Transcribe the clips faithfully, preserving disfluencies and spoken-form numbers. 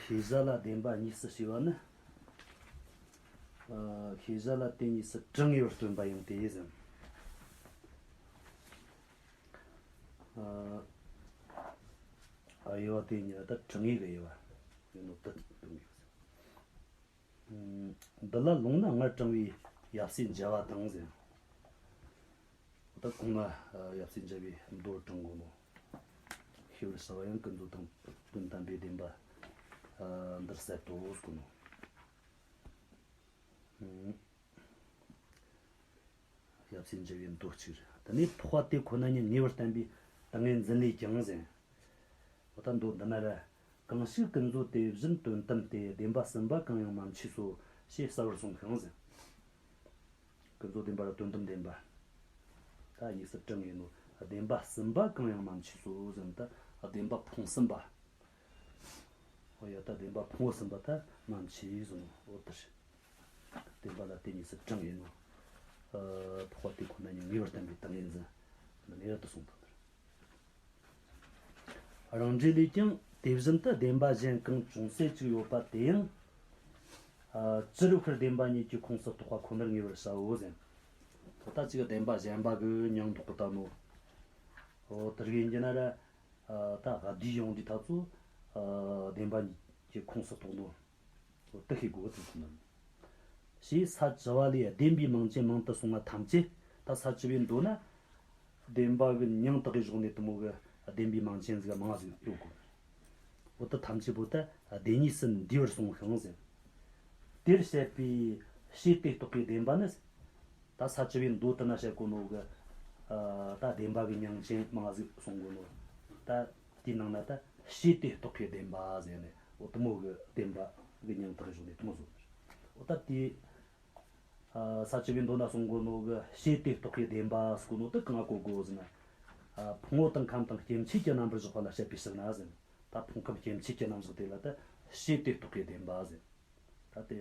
ཤེས་བྱ་ལ་བདེན་པ་གཉིས་སུ་ཕྱེ་བ་ནི། ཨ། ཤེས་བྱ་ལ་དེ་གཉིས་སུ་གྲངས་ངེས་པར་སྟོན་པ་ཡང་དེ་ཟེར། ཨ། དབྱེ་བ་དེ་གཉིས་ད་གྲངས་ངེས་ཀྱི་དབྱེ་བ་ཡིན་ནོ་དེ་སྟོན་གྱི་ཡོད་ཟེར། འདི་ལ་ལུང་ནི་སྔར་དྲངས་པའི་ཡབ་སྲས་མཇལ་བ་དང་ཟེར། ད་གོང་མ་ཡབ་སྲས་མཇལ་བའི་མདོ་དྲངས་གོ་ནོ། ཤེས་བྱར་བྱ་བ་ཡང་ཀུན་རྫོབ་དང་དོན་དམ་པའི་བདེན་པ་འདིར་ཟད་དོ་གསུངས་ནོ། ཡབ་སྲས་མཇལ་བའི་མདོ་གཅིག་རེད། དེ་ནས་འཕགས་པ་དེ་ཁོ་ན་ཉིད་ངེས་པར་བསྟན་པའི་ཏིང་ངེ་འཛིན་ལས་ཀྱང་ཟེར། འོ་ད་མདོ་འདི་ན་ར། གང་ཞིག་ཀུན་རྫོབ་དེ་བཞིན་དོན་དམ་སྟེ། བདེན་པ་གསུམ་པ་གང་ཡང་མ་མཆིས་སོ། ཞེས་གསལ་བར་གསུངས་ཤིང་ཟེར། ཀུན་རྫོབ་བདེན་པ་ར་དོན་དམ་བདེན་པ། ད་གཉིས་སུ་གྲངས་ངེས་ནོ། བདེན་པ་གསུམ་པ་གང་ཡང་མ་མཆིས་སོ་ཟེར་ན་ད་བདེན་པ་ཕུང་གསུམ་པ། འོ་ཡ། ད་བདེན་པ་ཕུང་པོ་གསུམ་པ་ད་མ་མཆིས་ཟེར་ནོ། འོ་དེ་རེད། བདེན་པ་ལ་དེ་གཉིས་སུ་གྲངས་ངེས་ནོ། ཨ། འཕགས་པ་དེ་ཁོ་ན་ཉིད་ངེས་པར་བསྟན་པའི་ཏིང་ངེ་འཛིན་ནི་རབ་ཏུ་གསུངས་དང་། རང་འགྲེལ་ལས་ཀྱང་དེ་བཞིན་དུ་བདེན་པ་གཞན་གང་ཅུང་ཟད་ཅིག་ཡོད་པ་དེ་ཡང་། ཨ། ཅི་རིགས་པར་བདེན་པ་གཉིས་ཀྱི་ཁོངས་སུ་གཏོགས་པ་ཁོ་ནར་ངེས་པར་བྱའོ་ཟེར། ད་ཅིག་བདེན་པ་གཞན་པ་གི་མྱིང་འདོགས་གི་ད་ནོ། འོ་དེ་རིགས་ཡིན་རྒྱུ་ན་ར། ཨ། ད་བསྡུས་ཡོང་དུས་ད་ཚོ། ཨ། བདེན་པ་གཉིས་ཀྱི་ཁོངས་སུ་གཏོགས་ནོ། འོ་དེ་ཤེས་དགོས་ཚུལ་ཁོ་ན། ཞེས་ས་བཅུ་པ་ལས་བདེན་པའི་མིང་ཅན་མང་དུ་གསུངས་པ་ཐམས་ཅད། ད་ས་བཅུ་པའི་མདོ་ན། བདེན་པ་གི་མྱིང་དག་གི་གཞོགས་ནས་དེ་མོ་གི་བདེན་པའི་མིང་ཅན་ཟིག་མང་ཟིག་ཡོད་གོ། འོ་ད་ཐམས་ཅད་པོ་ད་བདེན་གཉིས་སུ་འདུས་པར་གསུངས་ཤིང་ཟེར། དེར་བཤད་པའི་ཕྱེད་དེ་རྟོགས་པའི་བདེན་པ་ནི། ད་ས་བཅུ་པའི་མདོ་དེ་ན་བཤད་གོ་ནོ་གི། ཨ། ད་བདེན་པ་གི་མིང་ཅན་མང་ཟིག་གསུང་གོ་ནོ། ད་དེའི་ནང་ན་ད་ཕྱེད་དེ་རྟོགས་པའི་བདེན་པ་ཟེར་ནས། འོ་དེ་མོ་གི་བདེན་པ་གི་མྱིང་དག་གི་གཞོགས་ནས་དེ་མོ་བཟོ་ནི་རེད། འོ་ད་དེ། ཨ། ས་བཅུ་པའི་མདོ་ན་གསུང་གོ་ནོ་གི་ཕྱེད་དེ་རྟོགས་པའི་བདེན་པ་ཟེར་གོ་ནོ་དེ་གང་གོ་དགོས་ཟེར་ན། ཨ། ཕུང་པོ་དང་ཁམས་དང་སྐྱེ་མཆེད་ཀྱི་རྣམ་པར་གཞག་པ་ལ་བཤད་པའི་ཕྱིར་ན་ཟེར། ད་ཕུང་ཁམས་སྐྱེ་མཆེད་ཀྱི་རྣམ་གཞག་དེ་ལ་ད་ཕྱེད་དེ་རྟོགས་པའི་བདེན་པ་ཟེར། ད་དེ་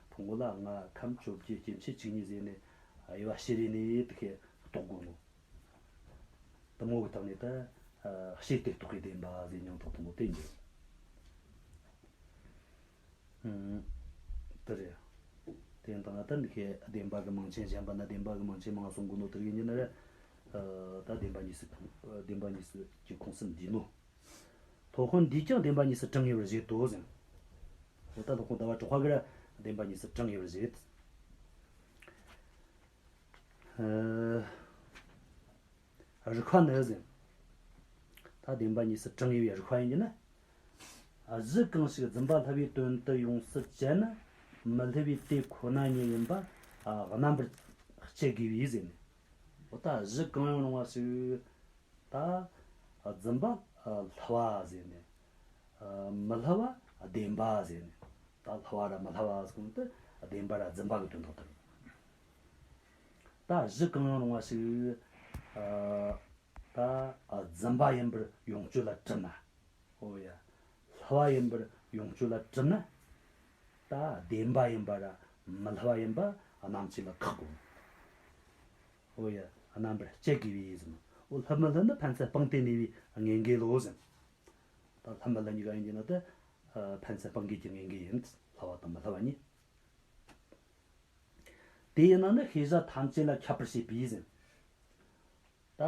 ཕུང་པོ་ལ་ལྔ། ཁམས་བཅོ་བརྒྱད། སྐྱེ་མཆེད་བཅུ་གཉིས་ཟེར་ནས་དབྱེ་བ་ཕྱེ་རེ་ནས་དེ་ཁེ་རྟོགས་དགོས་ནོ། དེ་མོ་གི་སྟེང་ནས་ད། ཨ། ཕྱེད་དེ་རྟོགས་པའི་བདེན་པ་ཟེར་མྱིང་ཐོགས་དེ་མོ་དེ་ཡིན་རྒྱུ། ཨང་། དེ་རེད། དེ་ཡིན་དང་ན་ད་འདི་ཁེ་བདེན་པ་གི་མིང་ཅན་གཞན་པ་ན་བདེན་པ་གི་མིང་ཅན་མང་གསུང་གོ་ནོ་དེ་རིགས་ཡིན་རྒྱུ་ན་ར། ཨ། ད་བདེན་པ་གཉིས་སུ་བདེན་པ་གཉིས་སུ་གྱི་ཁོངས་སུ་འདུས་ནོ། སློབ་དཔོན་འདིས་ཀྱང་བདེན་པ་གཉིས་སུ་གྲངས་ངེས་པར་བཞེད་དོ་ཟེར། འོ་ད་སློབ་དཔོན་ཟླ་བ་གྲགས་པ་གིས་ར་བདེན་པ་གཉིས་སུ་གྲངས་ངེས་པར་བཞེད། ཨ། རིགས་པ་ནི་ཟེར། ད་བདེན་པ་གཉིས་སུ་གྲངས་ངེས་པའི་རིགས་པ་ཡིན་རྒྱུ་ན། གཞི་གང་ཞིག་རྫུན་པ་སླུ་བའི་དོན་དུ་ཡོངས་སུ་བཅད་ན། མི་སླུ་བའི་དེ་ཁོ་ན་ཉིད་ཡིན་པ་རྣམ་པར་དཔྱད་དགོས་པས་ཟེར་ནས། འོ་ད་གཞི་གང་ཡང་རུང་བ་ཞིག་ད་རྫུན་པ་སླུ་བ་ཟེར་ནས། མི་སླུ་བ་བདེན་པ་ཟེར་ནས། ད་སླུ་བ་ར་མི་སླུ་བ་ཟེར་གོ་ནོ་དེ་བདེན་པ་ར་རྫུན་པ་གི་དོན་དག་དེ་རེད། ད་གཞི་གང་ཡང་རུང་བ་ཞིག་ད་རྫུན་པ་ཡིན་པར་ཡོངས་གཅོད་ལ་གྲུབ་ན། འོ་ཡ། སླུ་བ་ཡིན་པར་ཡོངས་གཅོད་ལ་གྲུབ་ན། ད་བདེན་པ་ཡིན་པ་ར་མི་སླུ་བ་ཡིན་པ་རྣམ་དཔྱོད་ལ་ཁག་དགོས། འོ་ཡ། རྣམ་པར་དཔྱད་དགོས་པས་ཟེར་ནོ། འོ་སླུ་མི་སླུ་ནི་ཕན་ཚུན་སྤངས་ཏེ་གནས་པའི་དངོས་འགལ་ལོ་ཟེར། ད་སླུ་མི་སླུ་གཉིས་ཀ་ཡིན་རྒྱུ་ན་ད་ཕན་ཚུན་སྤངས་འགལ་གྱི་དངོས་འགལ་ཡིན། སླུ་བ་དང་མི་སླུ་བ་གཉིས། དེ་ཡིན་ན་ནི་ཤེས་བྱ་ཐམས་ཅད་ལ་ཁྱབ་པར་བྱེད་པས་ཟེར། ད།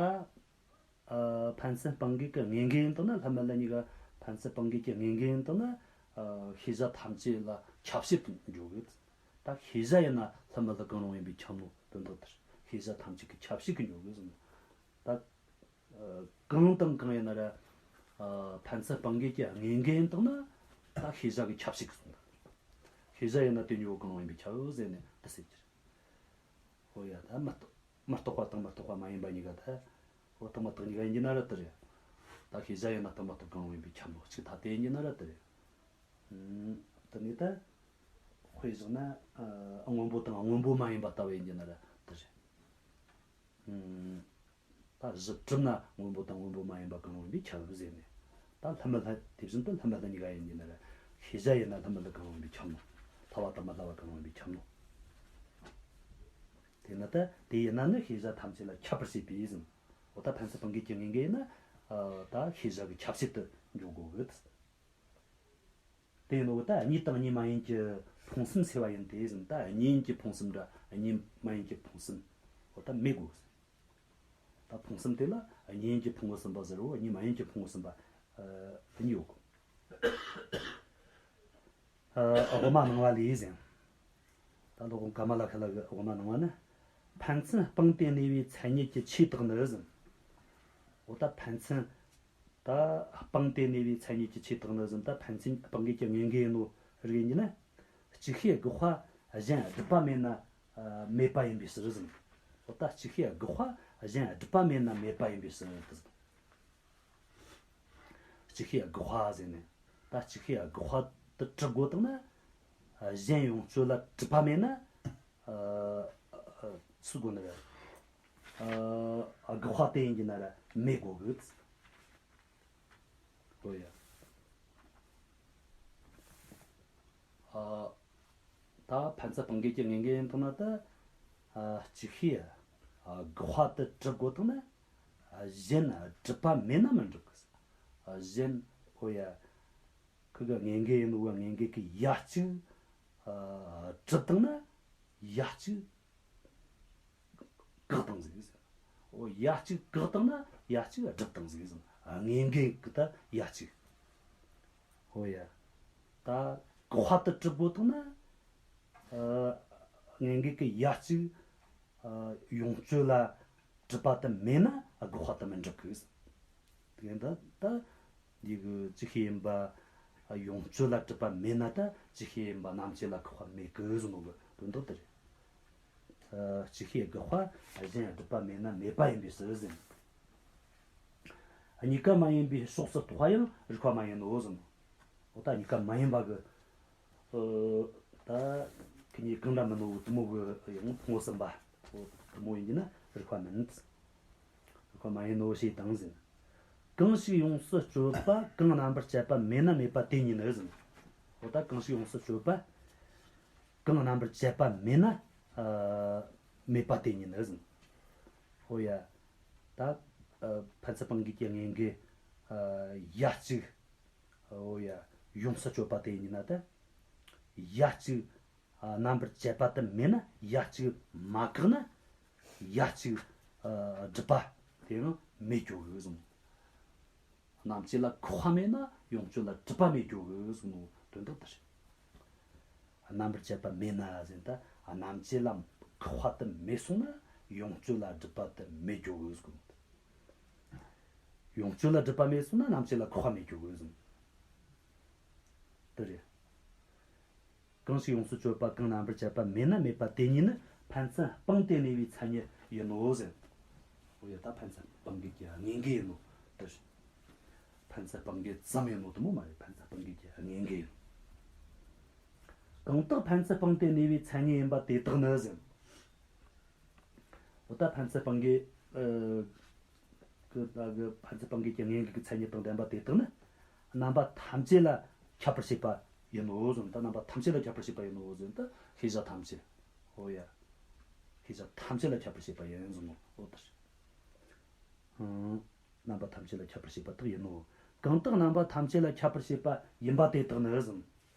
ཨ། ཕན་ཚུན་སྤངས་འགལ་གྱི་དངོས་འགལ་ཡིན་དང་ན། སླུ་མི་སླུ་གཉིས་ཀ་ཕན་ཚུན་སྤངས་འགལ་གྱི་དངོས་འགལ་ཡིན་དང་ན། ཨ། ཤེས་བྱ་ཐམས་ཅད་ལ་ཁྱབ་བྱེད་དུ་འཇོག་གི། ད་ཤེས་བྱ་ཡིན་ན་སླུ་མི་སླུ་གང་རུང་ཡིན་པས་ཁྱབ་ནོ་དོན་དག་དེ་རེད། ཤེས་བྱ་ཐམས་ཅད་ཀྱི་ཁྱབ་བྱེད་ཀྱི་འཇོག་གི་ཟེར་ན། ད། ཨ། གང་དང་གང་ཡིན་ན་ར། ཨ། ཕན་ཚུན་སྤངས་འགལ་གྱི་དངོས་འགལ་ཡིན་དང་ན། ད་ཤེས་བྱ་གི་ཁྱབ་བྱེད་ཀྱི་སོང་ད། ཤེས་བྱ་ཡིན་ན་དེ་གཉིས་པོ་གང་རུང་ཡིན་པས་ཁྱབ་ཟེར་ནས་དེ་ཟེར་གྱི་རེད། འོ་ཡ། ད་མི་རྟག་མི་རྟག་པ་དང་མི་རྟག་པ་མ་ཡིན་པ་གཉིས་ཀ་ད། འོ་རྟག་མ་རྟག་གཉིས་ཀ་ཡིན་རྒྱུ་ན་ར་དེ་རེད། ད་ཤེས་བྱ་ཡིན་ན་རྟག་མ་རྟག་གང་རུང་ཡིན་པས་ཁྱབ་ནོ་གཅིག་ད་དེ་ཡིན་རྒྱུ་ན་ར་དེ་རེད། ཨུམ། དེ་ནས་ད་དཔེ་བཞག་ན། ཨ། སྔོན་པོ་དང་སྔོན་པོ་མ་ཡིན་པ་ལྟ་བུ་ཡིན་རྒྱུ་ན་ར་དེ་རེད། ཨུམ། ད་གཞི་གྲུབ་ན་སྔོན་པོ་དང་སྔོན་པོ་མ་ཡིན་པ་གང་རུང་ཡིན་པས་ཁྱབ་ཟེར་ནས། ད་སླུ་མི་སླུ་དེ་བཞིན་དུ་སླུ་མི་སླུ་གཉིས་ཀ་ཡིན་རྒྱུ་ན་ར། ཤེས་བྱ་ཡིན་ན་སླུ་མི་སླུ་གང་རུང་ཡིན་པས་ཁྱབ་ནོ། སླུ་བ་དང་མི་སླུ་བ་གང་རུང་ཡིན་པས་ཁྱབ་ནོ། དེས་ན་ད་དེ་ཡིན་ན་ནི་ཤེས་བྱ་ཐམས་ཅད་ལ་ཁྱབ་པར་བྱེད་པས་ཟེར། འོ་ད་ཕན་ཚུན་སྤངས་འགལ་གྱི་དངོས་འགལ་ཡིན་ན། ཨ། ད་ཤེས་བྱ་གི་ཁྱབ་བྱེད་དུ་འཇོག་དགོས་གི། དེ་ནོ་ད་གཉིས་དང་གཉིས་མ་ཡིན་གྱི་ཕུང་གསུམ་སེལ་བ་ཡིན་ཏེ་ཟེར། ད་གཉིས་ཡིན་གྱི་ཕུང་གསུམ་ར་གཉིས་མ་ཡིན་གྱི་ཕུང་གསུམ་འོ་ད་མེད་དགོས། ད་ཕུང་གསུམ་དེ་ལ་གཉིས་ཡིན་གྱི་ཕུང་པོ་གསུམ་པ་ཟེར་རོ། གཉིས་མ་ཡིན་གྱི་ཕུང་པོ་གསུམ་པ་ཨ་གཉིས་ཡོད་གོ། ཨ་དབུ་མ་སྣང་བ་ལས་ཟེར། ད་སློབ་དཔོན་ཀ་མ་ལ་ཤཱི་ལ་གི་དབུ་མ་སྣང་བ་ནི། ཕན་ཚུན་སྤངས་ཏེ་གནས་པའི་མཚན་ཉིད་ཀྱི་ཆོས་དག་ནི་ཟེར། འོ་ད་ཕན་ཚུན་ད་སྤངས་ཏེ་གནས་པའི་མཚན་ཉིད་ཀྱི་ཆོས་དག་ནི་ཟེར། ད་ཕན་ཚུན་སྤངས་འགལ་གྱི་དངོས་འགལ་ཡིན་ནོ་རིགས་ཡིན་གྱི་ན། ཅིག་ཤོས་དགག་པ་གཞན་སྒྲུབ་པ་མེད་ན་ཨ་མེད་པ་ཡིན་པའི་ཕྱིར་ཟེར། འོ་ད་ཅིག་ཤོས་དགག་པ་གཞན་སྒྲུབ་པ་མེད་ན་མེད་པ་ཡིན་པའི་ཕྱིར་དུ་ཟེར། ཅིག་ཤོས་དགག་པ་ཟེར་ནས། ད་ཅིག་ཤོས་དགག་པ་དེ་གྲུབ་དགོས་བཏང་ན། ཨ་གཞན་ཡོངས་གཅོད་ལ་གྲུབ་པ་མེད་ན། ཨ་ཨ་སུ་དགོས་ན་ར། ཨ་དགག་པ་དེ་ཡིན་གྱི་ན་ར་མེད་དགོས་གི། ཨོ་ཡ། ཨ་ད་ཕན་ཚུན་སྤངས་འགལ་གྱི་དངོས་འགལ་ཡིན་བཏང་ན་ད། ཨ་ཅིག་ཤོས་ཨ་དགག་པ་དེ་གྲུབ་དགོས་བཏང་ན། ཨ་གཞན་སྒྲུབ་པ་མེད་ན་མི་འགྲུབ་གི། ཨ་གཞན། ཨོ་ཡ། ཁོ་གི་དངོས་འགལ་ཡིན་ནོ་གི་དངོས་འགལ་གྱི་ཡ་གཅིག་ཨ་གྲུབ་བཏང་ན་ཡ་གཅིག་བཀག་བཏང་ཟིག་ཟེར། འོ་ཡ་གཅིག་བཀག་བཏང་ན་ཡ་གཅིག་སྒྲུབ་བཏང་ཟིག་ཟེར། དངོས་འགལ་གི་ད་ཡ་གཅིག་འོ་ཡ། ད་དགག་པ་དེ་གྲུབ་དགོས་བཏང་ན། ཨ་དངོས་འགལ་གི་ཡ་གཅིག་ཨ་ཡོངས་གཅོད་ལ་གྲུབ་པ་དེ་མེད་ན་དགག་པ་དེ་མི་འགྲུབ་གི། དེ་ད་ད་འདི་གི་ཅིག་ཤོས་ཡིན་པ་ཡོངས་གཅོད་ལ་གྲུབ་པ་མེད་ན་ད་ཅིག་ཤོས་ཡིན་པ་རྣམ་བཅད་ལ་དགག་པ་མེད་གི་ཟེར་ནོ་གི་དོན་དག་དེ་རེད། ཨ་ཅིག་ཤོས་དགག་པ་གཞན་སྒྲུབ་པ་མེད་ན་མེད་པ་ཡིན་པའི་ཕྱིར་ཟེར། གཉིས་ཀ་མ་ཡིན་པའི་ཕྱོགས་སུ་གཏོགས་པ་ཡང་རིགས་པ་མ་ཡིན་ནོ་ཟེར། འོ་ད་གཉིས་ཀ་མ་ཡིན་པ་གི། ཨོ་ད་ཁོ་གཉིས་གང་འདྲ་མིན་ནོ་དེ་མོ་གི་ཡང་ཕུང་པོ་གསུམ་པ། འོ་དེ་མོ་ཡིན་གྱི་ན་རིགས་པ་མིན། རིགས་པ་མ་ཡིན་ནོ་ཞེས་དང་ཟེར། གང་ཞིག་ཡོངས་སུ་གཅོད་པ་གང་རྣམ་པར་བཅད་པ་མེད་ན་མེད་པ་དེ་ཉིད་ནི་ཟེར། འོ་ད་གང་ཞིག་ཡོངས་སུ་གཅོད་པ་གང་རྣམ་པར་བཅད་པ་མེད་ན་ཨ་མེད་པ་དེ་ཉིད་ནི་ཟེར། འོ་ཡ། ད་ཨ་ཕན་ཚུན་སྤངས་འགལ་གྱི་དངོས་འགལ་ཨ་ཡ་གཅིག་འོ་ཡ། ཡོངས་སུ་གཅོད་པ་དེ་ཡིན་ན་ད། ཡ་གཅིག་ཨ་རྣམ་པར་བཅད་པ་དེ་མེད་ན། ཡ་གཅིག་མ་བཀག་ན། ཡ་གཅིག་ཨ་སྒྲུབ་པ་དེ་ཡང་མེད་འགྱོ་གི་གསུངས། རྣམ་བཅད་ལ་བཀག་པ་མེད་ན་ཡོངས་གཅོད་ལ་སྒྲུབ་པ་མེད་འགྱོ་གི་གསུངས་ནོ་དོན་དག་དེ་རེད། རྣམ་པར་བཅད་པ་མེད་ན་ཟེར་ན་ད་རྣམ་བཅད་ལ་བཀག་པ་དེ་མེད་སོང་ན་ཡོངས་གཅོད་ལ་སྒྲུབ་པ་དེ་མེད་འགྱོ་གི་གསུངས། ཡོངས་གཅོད་ལ་སྒྲུབ་པ་མེད་སོང་ན་རྣམ་བཅད་ལ་བཀག་པ་མེད་འགྱོ་གི་གསུངས། དེ་རེད། གང་ཞིག་ཡོངས་སུ་གཅོད་པ་གང་རྣམ་པར་བཅད་པ་མེད་ན་མེད་པ་དེ་ཉིད་ནི་ཕན་ཚུན་སྤངས་ཏེ་གནས་པའི་མཚན་ཉིད་ཡིན་ནོ་ཟེར། འོ་ཡ། ད་ཕན་ཚུན་སྤངས་འགལ་གྱི་དངོས་འགལ་ཡིན་ནོ་དེ་རེད། ཕན་ཚུན་སྤངས་འགལ་ཙམ་ཡིན་ནོ་དེ་མོ་མ་རེད། ཕན་ཚུན་སྤངས་འགལ་གྱི་དངོས་འགལ་ཡིན། གང་དག་ཕན་ཚུན་སྤངས་ཏེ་གནས་པའི་མཚན་ཉིད་ཡིན་པ་དེ་དག་ནི་ཟེར། འོ་ད་ཕན་ཚུན་སྤངས་འགལ་ཨ་གི་ད་གི་ཕན་ཚུན་སྤངས་འགལ་གྱི་དངོས་འགལ་གྱི་མཚན་ཉིད་དང་ལྡན་པ་དེ་དག་ནི་རྣམ་པ་ཐམས་ཅད་ལ་ཁྱབ་པར་བྱེད་པ་ཡིན་ནོ་ཟེར། ད་རྣམ་པ་ཐམས་ཅད་ལ་ཁྱབ་པར་བྱེད་པ་ཡིན་ནོ་ཟེར། ད་ཤེས་བྱ་ཐམས་ཅད། འོ་ཡ། ཤེས་བྱ་ཐམས་ཅད་ལ་ཁྱབ་པར་བྱེད་པ་ཡིན་ཟེར་ནོ། འོ་ད། ཨང་། རྣམ་པ་ཐམས་ཅད་ལ་ཁྱབ་པར་བྱེད་པ་དག་ཡིན་ནོ། གང་དག་རྣམ་པ་ཐམས་ཅད་ལ་ཁྱབ་པར་བྱེད་པ་ཡིན་པ་དེ་དག་ནི་ཟེར།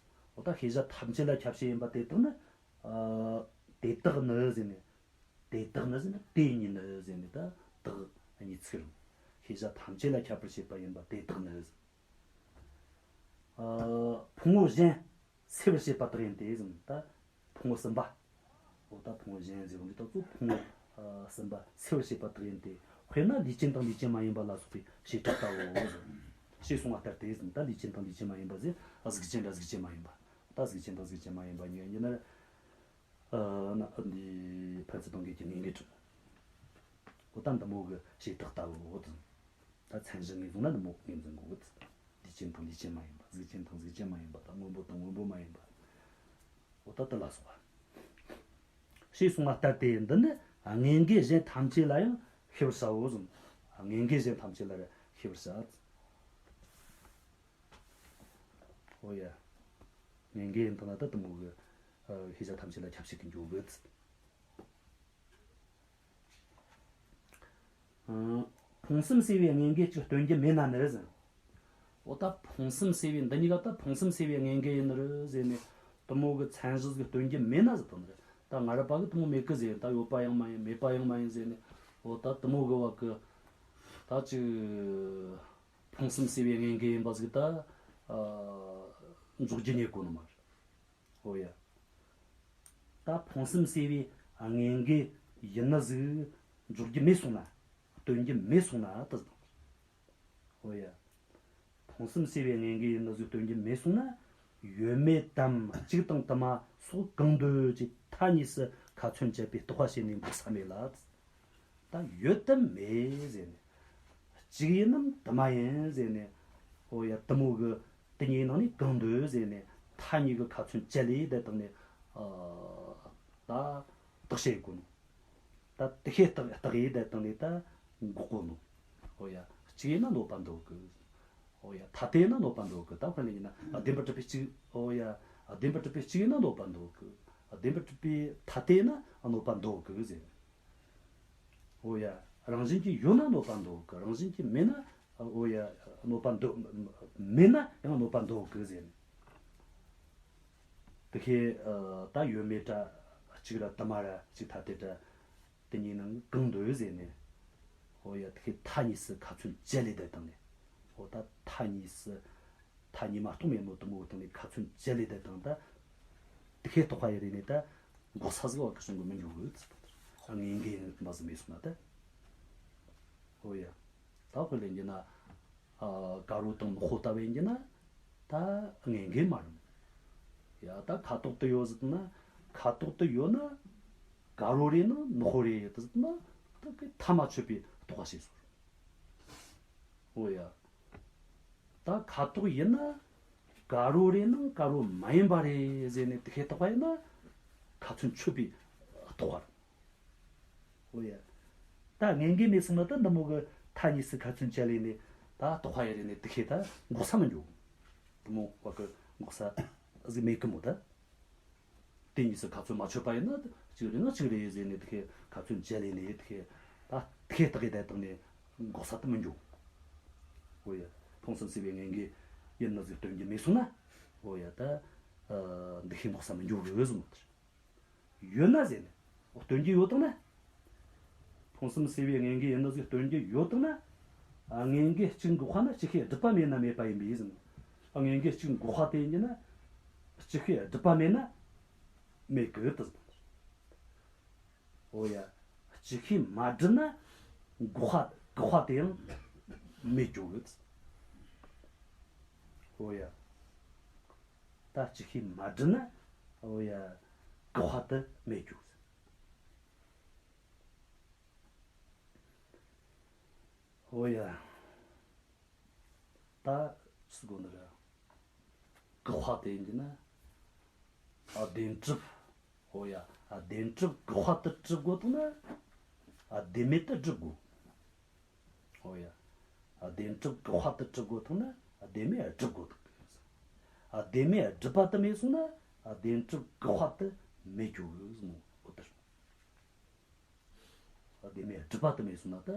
འོ་ད་ཤེས་བྱ་ཐམས་ཅད་ལ་ཁྱབ་བྱེད་ཡིན་པ་དེ་དག་ནི། ཨ་དེ་དག་ནི་ཟེར་ནས། དེ་དག་ནི་ཟེར་ན་དེ་ཉིད་ནི་ཟེར་ནས་ད་དག་གཉིས་ཚིག་རུང་། ཤེས་བྱ་ཐམས་ཅད་ལ་ཁྱབ་པར་བྱེད་པ་ཡིན་པ་དེ་དག་ནི་ཟེར། ཨ་ཕུང་པོ་གཞན་སེལ་བར་བྱེད་པ་དག་ཡིན་ཏེ་ཟེར། ད་ཕུང་པོ་གསུམ་པ། འོ་ད་ཕུང་པོ་གཞན་ཟེར་བ་འདི་དག་ཚོ་ཕུང་པོ་ཨ་གསུམ་པ་སེལ་བར་བྱེད་པ་དག་ཡིན་ཏེ། དཔེར་ན་ལུས་ཅན་དང་ལུས་ཅན་མ་ཡིན་པ་ལ་སོགས་པའི་བྱེ་བྲག་ལྟ་བུའོ་ཟེར། ཞེས་གསུངས་པ་ལྟར་ཏེ་ཟེར། ད་ལུས་ཅན་དང་ལུས་ཅན་མ་ཡིན་པ་ཟེར། གཟུགས་ཅན་དང་གཟུགས་ཅན་མ་ཡིན་པ། ད་གཟུགས་ཅན་དང་གཟུགས་ཅན་མ་ཡིན་པ་གཉིས་ཡིན་ན། ཨ་ན་འདི་ཕན་ཚུན་སྤངས་འགལ་གྱི་དངོས་འགལ་གྲུབ། འོ་ད་འདི་མོ་གི་བྱེ་བྲག་ལྟ་བུའོ། ད་མཚན་གཞི་ངོས་བཟུང་ན་འདི་མོ་ངོས་འཛིན་དགོས། ལུས་ཅན་དང་ལུས་ཅན་མ་ཡིན་པ། གཟུགས་ཅན་དང་གཟུགས་ཅན་མ་ཡིན་པ་དང་། སྔོན་པོ་དང་སྔོན་པོ་མ་ཡིན་པ། འོ་ད་དེ་ལ་སོགས་པ། ཞེས་གསུངས་པ་ལྟར་ཏེ། འདི་ནི་དངོས་འགལ་གཞན་ཐམས་ཅད་ལ་ཡང་ཤེས་པར་བྱའོ་གསུངས། དངོས་འགལ་གཞན་ཐམས་ཅད་ལ་ཡང་ཤེས་པར་བྱ། འོ་ཡ། དངོས་འགལ་ཡིན་དང་ན་ད་དེ་མོ་གི་ཨ་ཤེས་བྱ་ཐམས་ཅད་ལ་ཁྱབ་བྱེད་ཀྱི་འགྱོ་གི། ཨ་ཕུང་གསུམ་སེལ་བའི་དངོས་འགལ་གཅིག་སྟོན་རྒྱུ་མེད་ན་ནི་ཟེར། འོ་ད་ཕུང་གསུམ་སེལ་བའི་འདི་གཉིས་ཀ་ད་ཕུང་གསུམ་སེལ་བའི་དངོས་འགལ་ཡིན་ནི་རེད་ཟེར་ནས་དེ་མོ་གི་མཚན་གཞི་ཟིག་སྟོན་རྒྱུ་མེད་ན་ཟེར་དང་ནི་རེད། ད་ང་ར་པ་གི་དེ་མོ་མེད་གི་ཟེར། ད་ཡོད་པ་ཡང་མ་ཡིན། མེད་པ་ཡང་མ་ཡིན་ཟེར་ནས། འོ་ད་དེ་མོ་གི་བ་གི་ད་ཅིག་ཕུང་གསུམ་སེལ་བའི་དངོས་འགལ་ཡིན་པ་ཟིག་ད་ཨ་འཇོག་རྒྱུ་རྙེད་གོ་ནི་མ་རེད། འོ་ཡ། ད་ཕུང་གསུམ་སེལ་བའི་དངོས་འགལ་ཡིན་ནི་ཟིག་འཇོག་རྒྱུ་མེད་སོང་ན། སྟོན་རྒྱུ་མེད་སོང་ན་དེ་ཟིག་དང་། འོ་ཡ། ཕུང་གསུམ་སེལ་བའི་དངོས་འགལ་ཡིན་ནི་ཟིག་སྟོན་རྒྱུ་མེད་སོང་ན། ཡོད་མེད་དམ་གཅིག་དང་དུ་མ་སོགས་གང་འདོད་ཅེས་མཐའ་གཉིས་སུ་ཁ་ཚོན་བཅད་པའི་རྟོག་པ་བྱས་ནས་འགོག་ས་མེད་ལ། ད་ཡོད་དམ་མེད་ཟེར་ནས། གཅིག་ཡིན་ནམ་དུ་མ་ཡིན་ཟེར་ནས། འོ་ཡ། དེ་མོ་གི་དེ་གཉིས་ནང་ནས་གང་འདོད་ཟེར་ནས་མཐའ་གཉིས་ཀྱི་ཁ་ཚོན་བཅད་ལས་བསྡད་བཏང་ནས། ཨ་ད་བརྟག་དཔྱད་དགོས་ནོ། ད་དེ་ཤེས་བརྟག་བརྟག་ཡས་བསྡད་བཏང་ནས་ད་འགོག་གོ་ནོ། འོ་ཡ། གཅིག་ཡིན་ན་གནོད་པ་འདོད་གི། འོ་ཡ། ཐ་དད་ཡིན་ན་གནོད་པ་འདོད་གི། ད་དཔེར་ན་ཡིན་ན་བདེན་པར་གྲུབ་པའི་གཅིག་འོ་ཡ། བདེན་པར་གྲུབ་པའི་གཅིག་ཡིན་ན་གནོད་པ་འདོད་གི། བདེན་པར་གྲུབ་པའི་ཐ་དད་ཡིན་ན་གནོད་པ་འདོད་གི་ཟེར། འོ་ཡ། རང་བཞིན་གྱིས་ཡོད་ན་གནོད་པ་འདོད་གི། རང་བཞིན་གྱིས་མེད་ན། འོ་ཡ། གནོད་པ་འདོད། མེད་ན་ཡང་གནོད་པ་འདོད་གི་ཟེར། དེ་ཤེས། ཨ་ད་ཡོད་མེད་ར་གཅིག་ར་དུ་མ་ར་གཅིག་ཐ་དད་ར་དེ་གཉིས་ནང་གང་འདོད་ཟེར་ནས། འོ་ཡ། དེ་ཤེས་མཐའ་གཉིས་སུ་ཁ་ཚོན་བཅད་ལས་བསྡད་བཏང་ནས། འོ་ད་མཐའ་གཉིས་སུ། མཐའ་གཉིས་མ་གཏོགས་མེད་ནོ་དེ་མོ་བཏང་ནས་ཁ་ཚོན་བཅད་ལས་བསྡད་བཏང་། ད་དེ་ཤེས་རྟོག་པ་ཡི་རེ་ནས་ད་འགོག་ས་ཟིག་བ་གི་བྱུང་གི་མི་འགྱུར་གི་ཚུལ་དང་། དངོས་འགལ་ཡིན་པ་ཟིག་མེད་སོང་ན་ད། འོ་ཡ། ད་དཔེ་ལེན་རྒྱུ་ན། ཨ་དཀར་པོ་དང་ནག་པོ་ལྟ་བུ་ཡིན་རྒྱུ་ན། ད་དངོས་འགལ་མ་རེད། ཡ། ད་ཁ་དོག་དེ་ཡོད་ཟེར་ན། ཁ་དོག་དེ་ཡོད་ན་དཀར་པོ་རེད་ན་ནག་པོ་རེད་ཟེར་ན། ད་གི་མཐའ་མ་ཆོད་པའི་རྟོག་པ་བྱས་སོང་། འོ་ཡ། ད་ཁ་དོག་ཡིན་ན་དཀར་པོ་རེད་ན་དཀར་པོ་མ་ཡིན་པ་རེད་ཟེར་ནས་དེ་ཤེས་རྟོག་པ་ཡིན་ན་ཁ་ཚོན་ཆོད་པའི་རྟོག་པ་རེད། འོ་ཡ། ད་དངོས་འགལ་མེད་སོང་ན་ད་འདི་མོ་གི་མཐའ་གཉིས་སུ་ཁ་ཚོན་བཅད་ལས་ནས་ད་རྟོག་པ་ཡི་རེ་ནས་དེ་ཤེས་ད་འགོག་ས་མི་འགྱོ། འདི་མོ་བ་གི་འགོག་ས་ཟིག་མེད་གི་མོ་ད། དེ་གཉིས་སུ་ཁ་ཚོན་མ་ཆོད་པ་ཡིན་ན་གཅིག་རེད་ན་གཅིག་རེད་ཟེར་ནས་དེ་ཁེ་ཁ་ཚོན་བཅད་ལས་ནས་དེ་ཁེ་ད་དེ་ཁེ་བརྟག་གི་བསྡད་བཏང་ནས་འགོག་ས་དེ་མི་འགྱོ། འོ་ཡ། ཕུང་གསུམ་སེལ་བའི་དངོས་འགལ་ཡིན་ནི་ཟིག་སྟོན་རྒྱུ་མེད་སོང་ན། འོ་ཡ། ད་ཨ་འདི་ཁེ་འགོག་ས་མི་འགྱོ་གི་ཟེར་མོ་དེ། ཡོད་ན་ཟེར་ནས། འོ་སྟོན་རྒྱུ་ཡོད་དང་ན། ཕུང་གསུམ་སེལ་བའི་དངོས་འགལ་ཡིན་ནོ་ཟིག་སྟོན་རྒྱུ་ཡོད་དང་ན། ཨ་དངོས་འགལ་གཅིག་འགོག་པ་ནི་ཅིག་ཤོས་སྒྲུབ་པ་མེད་ན་མེད་པ་ཡིན་པས་ཟེར། ཨ་དངོས་འགལ་གཅིག་འགོག་པ་དེ་ཡིན་རྒྱུ་ན། ཅིག་ཤོས་སྒྲུབ་པ་མེད་ན་མེད་གི་དེ་ཟེར། འོ་ཡ། ཅིག་ཤོས་མ་སྒྲུབ་ན་འགོག་པ་འགོག་པ་དེ་ཡང་མེད་འགྱོ་གི། འོ་ཡ། ད་ཅིག་ཤོས་མ་སྒྲུབ་ན། འོ་ཡ། འགོག་པ་དེ་མེད་འགྱོ་གི། འོ་ཡ། ད་སུ་གོ་ནི་ར། འགོག་པ་དེ་ཡིན་རྒྱུ་ན། ཨ་བདེན་གྲུབ། འོ་ཡ། ཨ་བདེན་གྲུབ་འགོག་པ་དེ་གྲུབ་དགོས་ཐུག་ན། ཨ་བདེན་མེད་དེ་སྒྲུབ་དགོས། འོ་ཡ། ཨ་བདེན་གྲུབ་འགོག་པ་དེ་གྲུབ་དགོས་ཐུག་ན། ཨ་བདེན་མེད་སྒྲུབ་དགོས་ཐུག་གི། ཨ་བདེན་མེད་སྒྲུབ་པ་དེ་མེད་སོང་ན། ཨ་བདེན་གྲུབ་འགོག་པ་དེ་མེད་འགྱོ་གི་ཟེར་མོ་འོ་དེ། བདེན་མེད་སྒྲུབ་པ་དེ་མེད་སོང་ན་ད་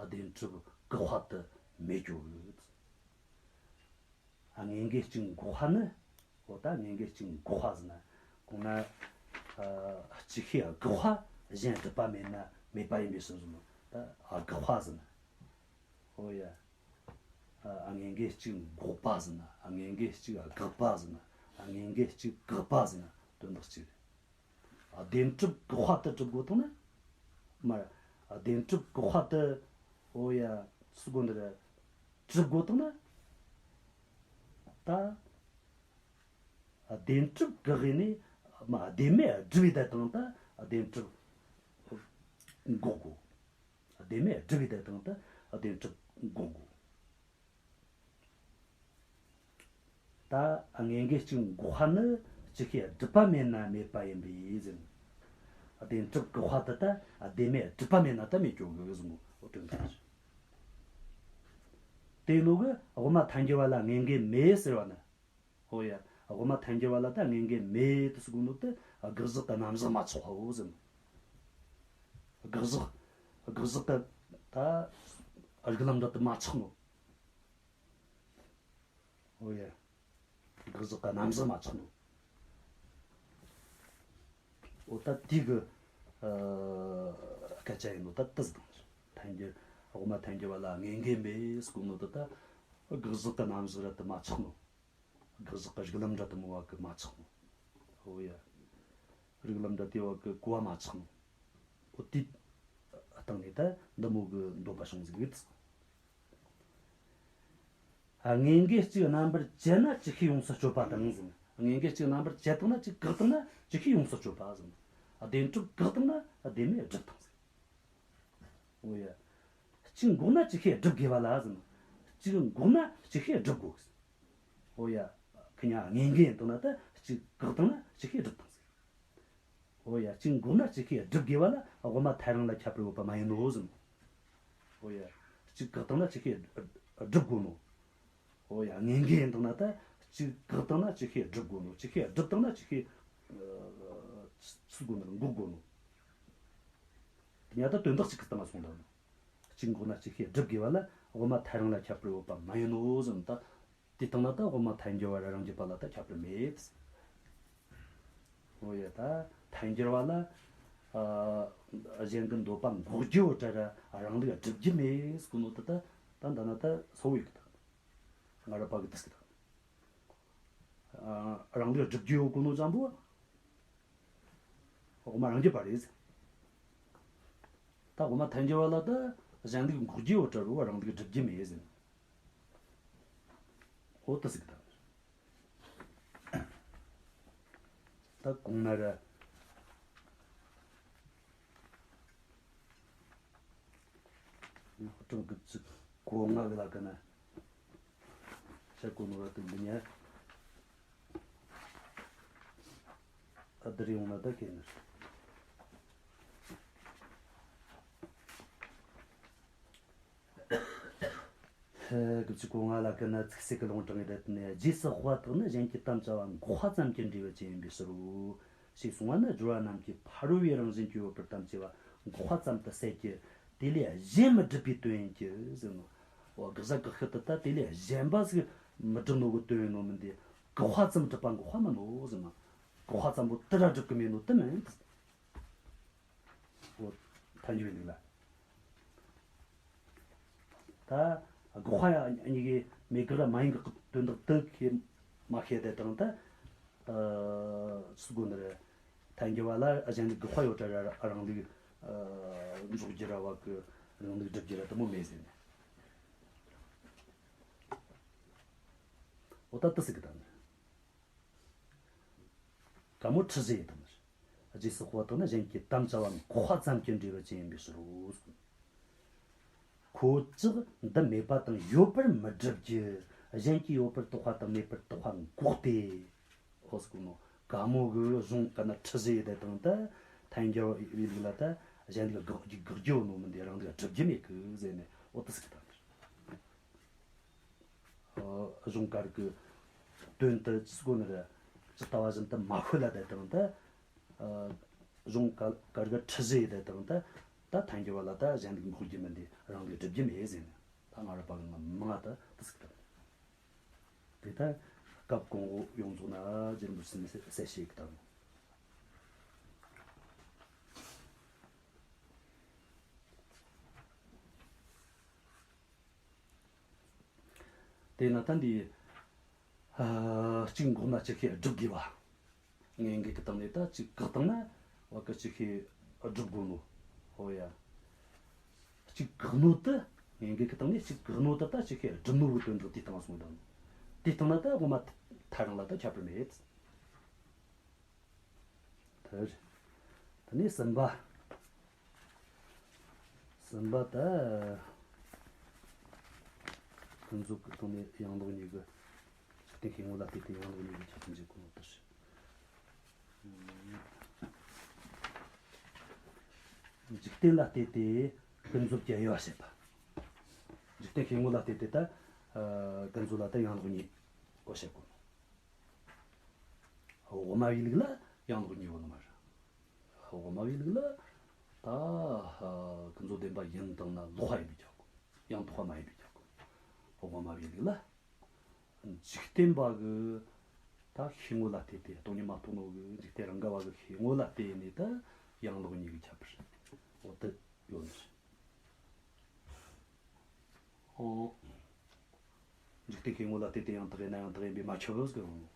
བདེན་གྲུབ་འགོག་པ་དེ་མེད་འགྱོ་གི། ཨ་དངོས་འགལ་གཅིག་འགོག་པ་ནི། འོ་ད་དངོས་འགལ་གཅིག་འགོག་པ་ཟེར་ན། གོང་ན་ཨ་ཅིག་ཤོས་དགག་པ་གཞན་སྒྲུབ་པ་མེད་ན་མེད་པ་ཡིན་པའི་ཕྱིར་ཟེར་ནོ། ད་ཨ་དགག་པ་ཟེར་ན། འོ་ཡ། ཨ་དངོས་འགལ་གཅིག་འགོག་པ་ཟེར་ན། ཨ་དངོས་འགལ་གཅིག་དགག་པ་ཟེར་ན། ཨ་དངོས་འགལ་གཅིག་དགག་པ་ཟེར་ན་དོན་དག་གཅིག་རེད། བདེན་གྲུབ་དགག་པ་དེ་གྲུབ་དགོས་ཐུག་ན། མར། བདེན་གྲུབ་དགག་པ་དེ། འོ་ཡ། སུ་གོ་འདི་ར། གྲུབ་དགོས་ཐུག་ན། ད། བདེན་གྲུབ་དགག་ཡས་ནས། མ་བདེན་མེད་སྒྲུབ་པའི་དེ་དང་ད་བདེན་གྲུབ་འགོག་དགོས། བདེན་མེད་སྒྲུབ་པའི་དེ་དང་ད་བདེན་གྲུབ་འགོག་དགོས། ད་དངོས་འགལ་གཅིག་འགོག་པ་ནི་ཅིག་ཤོས་སྒྲུབ་པ་མེད་ན་མེད་པ་ཡིན་པས་ཟེར། བདེན་གྲུབ་དགག་པ་དེ་ད་བདེན་མེད་སྒྲུབ་པ་མེད་ན་ད་མེད་འགྱོ་གི་ཟེར་མོ་འོ་དོན་དག་རེད། དེ་ནོ་གི་དབུ་མ་ཐལ་འགྱུར་བ་ལ་དངོས་འགལ་མེད་ཟེར་བ་ན། འོ་ཡ། དབུ་མ་ཐལ་འགྱུར་བ་ལ་ད་དངོས་འགལ་མེད་དུ་ཟེར་གོ་ནོ་དེ་དགག་གཞག་དང་རྣམ་གཞག་མ་ཆགས་པའོ་ཟེར་མོ། དགག་གཞག་དགག་གཞག་དེ་ད་རིགས་ལམ་འདྲ་དུ་མ་ཆགས་ནོ། ཨོ་ཡ། དགག་བཞག་གི་རྣམ་གཞག་མ་ཆགས་ནོ། ཨོ་ད་དེ་གི་ཨ་སྐད་ཆ་ཡིན་ནོ། ད་དེ་ཟིག་དང་། ཐལ་འགྱུར། དབུ་མ་ཐལ་འགྱུར་བ་ལ་དངོས་འགལ་མེད་ཟེར་གོ་ནོ་དེ་ད་དགག་བཞག་གི་རྣམ་གཞག་ར་དེ་མ་ཆགས་ནོ། དགག་བཞག་གི་རིགས་ལམ་འདྲ་དེ་མོ་བ་གི་མ་ཆགས་ནོ། ཨོ་ཡ། རིགས་ལམ་འདྲ་དེ་བ་གི་གོ་བ་མ་ཆགས་ནོ། ཨོ་དེ་སྟེང་ནས་ད་འདི་མོ་གི་འདོད་པ་བྱུང་ཟིག་ཡོད། དངོས་འགལ་གཅིག་རྣམ་པར་བཅད་ན་ཅིག་ཤོས་ཡོངས་སུ་གཅོད་པ་དང་ཟེར། དངོས་འགལ་གཅིག་རྣམ་པར་བཅད་བཏང་ན། གཅིག་བཀག་བཏང་ན་ཅིག་ཤོས་ཡོངས་སུ་གཅོད་པ་ཟེར། བདེན་གྲུབ་བཀག་བཏང་ན་བདེན་མེད་སྒྲུབ་བཏང་ཟེར། འོ་ཡ། གཅིག་འགོག་ན་ཅིག་ཤོས་སྒྲུབ་དགོས་པ་ལ་ཟེར། གཅིག་འགོག་ན་ཅིག་ཤོས་སྒྲུབ་དགོས་ཟེར། འོ་ཡ། ཁི་ཉ་དངོས་འགལ་ཡིན་བཏང་ན་ད་གཅིག་བཀག་བཏང་ན་ཅིག་ཤོས་སྒྲུབ་བཏང་ཟེར། འོ་ཡ། གཅིག་འགོག་ན་ཅིག་ཤོས་སྒྲུབ་དགོས་པ་ལ་དབུ་མ་ཐལ་རང་ལ་ཁྱད་པར་ཡོད་པ་མ་ཡིན་ནོ་ཟེར། འོ་ཡ། གཅིག་བཀག་བཏང་ན་ཅིག་ཤོས་སྒྲུབ་དགོས་ནོ། འོ་ཡ། དངོས་འགལ་ཡིན་བཏང་ན་ད་གཅིག་བཀག་བཏང་ན་ཅིག་ཤོས་སྒྲུབ་དགོས་ནོ། ཅིག་ཤོས་སྒྲུབ་བཏང་ན་ཅིག་ཤོས་ཨ་ཚུགས་དགོས་ནོ། འགོག་དགོས་ནོ། དེ་ཉ་ད་དོན་དག་གཅིག་གི་སྟེང་ལ་སོང་ད་ནོ། གཅིག་འགོག་ན་ཅིག་ཤོས་སྒྲུབ་དགོས་པ་ལ་དབུ་མ་ཐལ་རང་ལ་ཁྱད་པར་ཡོད་པ་མ་ཡིན་ནོ་ཟེར། ད་དེ་བཏང་ན་ད་དབུ་མ་ཐལ་འགྱུར་བ་ར་རང་རྒྱུད་པ་ལ་ད་ཁྱད་པར་མེད། འོ་ཡ། ད་ཐལ་འགྱུར་བ་ལ་ཨ་གཞན་གྱི་འདོད་པ་འགོག་རྒྱུ་བོ་ད་ར་རང་ལུགས་སྒྲུབ་རྒྱུ་མེད་ཟེར་གོ་ནོ་དེ་ད་ད་འདི་ན་ད་སོ་བོ་ཡི་གི་ད། ང་ར་པ་གི་དེ་ཟེར་གི་ད། ཨ་རང་ལུགས་སྒྲུབ་རྒྱུ་ཡོད་གོ་ནོ་ཙམ་པོ་དབུ་མ་རང་རྒྱུད་པ་རེད་ཟེར། ད་དབུ་མ་ཐལ་འགྱུར་བ་ལ་ད་གཞན་ལུགས་འགོག་རྒྱུ་བོ་ད་ར་རང་ལུགས་སྒྲུབ་རྒྱུ་མེད་ཟེར། འོ་དེ་ཟེར་གི་ད། ད་གོང་ན་ར་ཡོག་གྲངས་དགུ་བཅུ་གོ་ལྔ་གི་ལ་ཀ་ན་བཤད་གོ་ནོ་ར་དེ་འདི་ཉ་ཨ་དེ་རེ་ཡོང་ན་ད་ཁེ་ནི། དགུ་བཅུ་གོ་ལྔ་ལ་ཀ་ན་ཚིག་གསལ་གྱི་ལུང་དྲངས་ཡོད་དེ་ནས། རྗེས་སུ་དཔག་པ་དག་ནི་གཞན་གྱི་དམ་བཅའ་བ་འགོག་པ་ཙམ་གྱི་འབྲས་བུ་ཅན་ཡིན་པའི་ཕྱིར་རོ། ཞེས་གསུངས་པ་ནི་སྦྱོར་བ་རྣམས་ཀྱིས་ཕ་རོལ་པོའི་རང་བཞིན་གྱིས་ཡོད་པར་དམ་བཅས་པ་འགོག་པ་ཙམ་དུ་ཟད་ཀྱི། དེ་ལས་གཞན་མི་སྒྲུབ་པའི་དོན་ཡིན་གྱི་ཟེར་ནོ། འོ་དགག་བྱ་དགག་ཤུལ་དུ་ད་དེ་ལས་གཞན་པ་ཟིག་མི་སྒྲུབ་ནོ་གི་དོན་ཡིན་ནོ་མིན་ཏེ། འགོག་པ་ཙམ་སྒྲུབ་པ་འགོག་པ་མིན་ནོ་ཟེར་ན། འགོག་པ་ཙམ་པོ་དེ་ར་སྒྲུབ་གི་མེད་ནོ་དེ་མིན། འོ་ཐལ་འགྱུར་བའི་ལུགས་ལ། ད་འགོག་པ་གཉིས་ཀའི་མེད་དགག་ར་མ་ཡིན་དགག་གི་དོན་དག་དེ་ཁས་མ་ཤེས་དེ་དང་ད། ཨ་སུ་གོ་ནི་རེད། ཐལ་འགྱུར་བ་ལ་གཞན་ལུགས་དགག་པ་ཡོད་ད་ར་རང་ལུགས་ཨ་འཇོག་རྒྱུ་ར་བ་གི་རང་ལུགས་སྒྲུབ་རྒྱུ་ར་དེ་མོ་མེད་ཟེར་ནས། འོ་ད་དེ་ཟེར་གི་ད་ནི། ག་མོ་འཁྲུལ་བཞག་ཡེ་དང་ནི། རྗེས་སུ་དཔག་པ་དག་ནི་གཞན་གྱི་དམ་བཅའ་བ་འགོག་པ་ཙམ་གྱི་འབྲས་བུ་ཅན་ཡིན་པའི་ཕྱིར་རོ། ཁོ་ཅག་འདི་མེད་པ་དང་ཡོད་པར་མི་སྒྲུབ་ཀྱི། གཞན་གྱིས་ཡོད་པར་བཏགས་པ་དང་མེད་པར་བཏགས་པ་འགོག་སྟེ། འོ་ཟེར་གོ་ནོ། ག་མོ་གི་གཞུང་ག་ན་འཁྲུལ་བཞག་ཡེ་དེ་དང་ད་ཐལ་འགྱུར་བའི་ལུགས་ལ་ད་གཞན་ལུགས་དགག་དགག་རྒྱུ་ཡོད་ནོ་མིན་ཏེ། རང་ལུགས་སྒྲུབ་རྒྱུ་མེད་གི་ཟེར་ནས། འོ་དེ་ཟེར་གི་ད། ཨ་གཞུང་ག་རེ་གི་དོན་དེ་ཅི་ཟེར་གོ་ནི་རེད། ཇི་ལྟ་བ་བཞིན་དུ་མ་ཤོད་ལ་དེ་དང་ད། ཨ་གཞུང་ག་ག་རེ་གི་འཁྲུལ་བཞག་ཡེ་དེ་དང་ད། ད་ཐལ་འགྱུར་བ་ལ་ད་གཞན་ལུགས་འགོག་རྒྱུ་མིན་ཏེ། རང་ལུགས་སྒྲུབ་རྒྱུ་མེད་ཟེར་ནས། ད་ང་ར་པ་གི་ང་མང་ང་ད་དེ་ཟེར་གི་ད། དེ་ད་སྐབས་གོང་འོག་ཡོངས་རྫོགས་ན་རྗེ་རིན་པོ་ཆེ་ནས་གསལ་བཤད་གི་ད། དེས་ན་ད་འདི། ཨ་གཅིག་འགོག་ན་ཅིག་ཤོས་སྒྲུབ་དགོས་པ། དངོས་འགལ་གྱི་སྟེང་ནས་ད་གཅིག་བཀག་བཏང་ན་བ་གི་ཅིག་ཤོས་སྒྲུབ་དགོས་ནོ། ཧོ་ཡ། གཅིག་བཀག་ནོ་དེ། དངོས་འགལ་གྱི་སྟེང་ནས་གཅིག་བཀག་ནོ་དེ་ད་ཅིག་ཤོས་སྒྲུབ་ནོ་གི་དོན་དག་དེའི་སྟེང་ལ་སོང་དང་། དེའི་སྟེང་ལ་ད་དབུ་མ་ཐལ་རང་ལ་ད་ཁྱད་པར་མེད། དེ་རེད། དེ་ནས་གསུམ་པ། གསུམ་པ་ད། ཀུན་རྫོབ་ཀྱི་སྟེང་ནས་ཡང་ལོག་གཉིས་ཀྱི། འཇིག་རྟེན་ཤེས་ངོ་ལ་ལྟོས་ཏེ་ཡང་ལོག་གཉིས་ཀྱི་ཁྱད་པར་འབྱེད་གོ་ནོ་དེ་རེད། འཇིག་རྟེན་ལ་ལྟོས་ཏེ་ཀུན་རྫོབ་ཀྱི་དབྱེ་བ་བཤད་པ། འཇིག་རྟེན་ཤེས་ངོ་ལ་ལྟོས་ཏེ་ད། ཨ་ཀུན་རྫོབ་ལ་ད་ཡང་ལོག་གཉིས་པོ་བཤད་གོ་ནོ། དབུ་མ་པའི་ལུགས་ལ་ཡང་ལོག་གཉིས་པོ་ནི་མ་རེད། དབུ་མ་པའི་ལུགས་ལ་ད་ཀུན་རྫོབ་བདེན་པ་ཡིན་བཏང་ན་ལོག་པ་ཡིན་པས་ཁྱབ་གོ། ཡང་དག་པ་མ་ཡིན་པས་ཁྱབ་གོ། དབུ་མ་པའི་ལུགས་ལ། འཇིག་རྟེན་པ་གི་ད་ཤེས་ངོ་ལ་ལྟོས་ཏེ། སྟོང་ཉིད་མ་རྟོགས་ནོ་གི་འཇིག་རྟེན་རང་ག་བ་གི་ཤེས་ངོ་ལ་ལྟོས་ནས་ད་ཡང་ལོག་གཉིས་ཀྱི་ཁྱད་པར་འོ་དེ་ཡོད་ནི་རེད། འོ། འཇིག་རྟེན་ཤེས་ངོ་ལ་ལྟོས་ཏེ་ཡང་དག་ཡིན་ན་ཡང་དག་ཡིན་པས་མ་ཁྱབ་བོ་ཟེར་གི་རེད།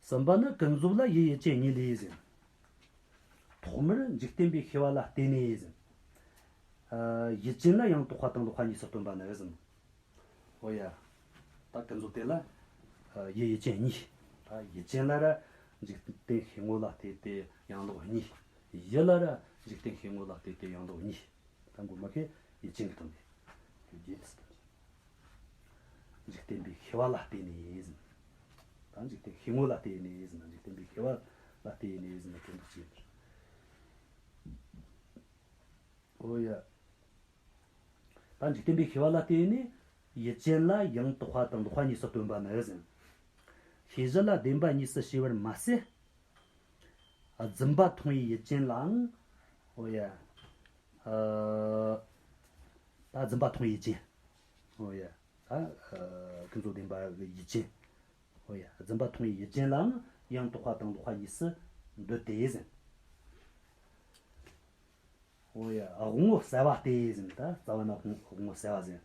གསུམ་པ་ནི་ཀུན་རྫོབ་ལ་ཡུལ་ཡུལ་ཅན་གཉིས་ལས་ཟེར། ཐོག་མར་འཇིག་རྟེན་པའི་ཤེས་པ་ལ་ལྟོས་ནས་ཟེར། ཨ། ཡུལ་ཅན་ལ་ཡང་དག་པ་དང་ལོག་པ་གཉིས་སུ་སྟོན་པ་ནི་ཟེར། འོ་ཡ། ད་ཀུན་རྫོབ་དེ་ལ་ཡུལ་ཡུལ་ཅན་གཉིས། ད་ཡུལ་ཅན་ལ་ར་འཇིག་རྟེན་ཤེས་ངོ་ལ་ལྟོས་ཏེ་ཡང་ལོག་གཉིས། ཡུལ་ལ་ར་འཇིག་རྟེན་ཤེས་ངོ་ལ་ལྟོས་ཏེ་ཡང་ལོག་གཉིས། ད་མགོ་མ་ཁེ་ཡུལ་ཅན་གྱི་སྟེང་ནས་ཡུལ་ཅན་དུ་སྟོན། འཇིག་རྟེན་པའི་ཤེས་པ་ལ་ལྟོས་ནས་ཟེར། ད་འཇིག་རྟེན་ཤེས་ངོ་ལ་ལྟོས་ནས་ཟེར་ན། འཇིག་རྟེན་པའི་ཤེས་པ་ལ་ལྟོས་ནས་ཟེར་ན་དོན་དག་ཅི་ཡིན། འོ་ཡ། ད་འཇིག་རྟེན་པའི་ཤེས་པ་ལ་ལྟོས་ནས་ཡུལ་ཅན་ལ་ཡང་དག་པ་དང་ལོག་པ་གཉིས་སུ་སྟོན་པ་ནི་ཟེར། ཤེས་བྱ་ལ་བདེན་པ་གཉིས་སུ་ཕྱེ་བར་མ་ཟད། ཨ། རྫུན་པ་མཐོང་བའི་ཡུལ་ཅན་ལའང་། འོ་ཡ། ཨ། ད་རྫུན་པ་མཐོང་བའི་ཡུལ་ཅན། འོ་ཡ། ད། ཨ། ཀུན་རྫོབ་བདེན་པ་གི་ཡུལ་ཅན། འོ་ཡ། རྫུན་པ་མཐོང་བའི་ཡུལ་ཅན་ལའང་ཡང་དག་པ་དང་ལོག་པ་གཉིས་སུ་འདོད་དེ་ཟེར། འོ་ཡ། དབང་པོ་གསལ་བ་སྟེ་ཟེར། ད་རྩ་བ་ན་དབང་དབང་པོ་གསལ་བ་ཟེར།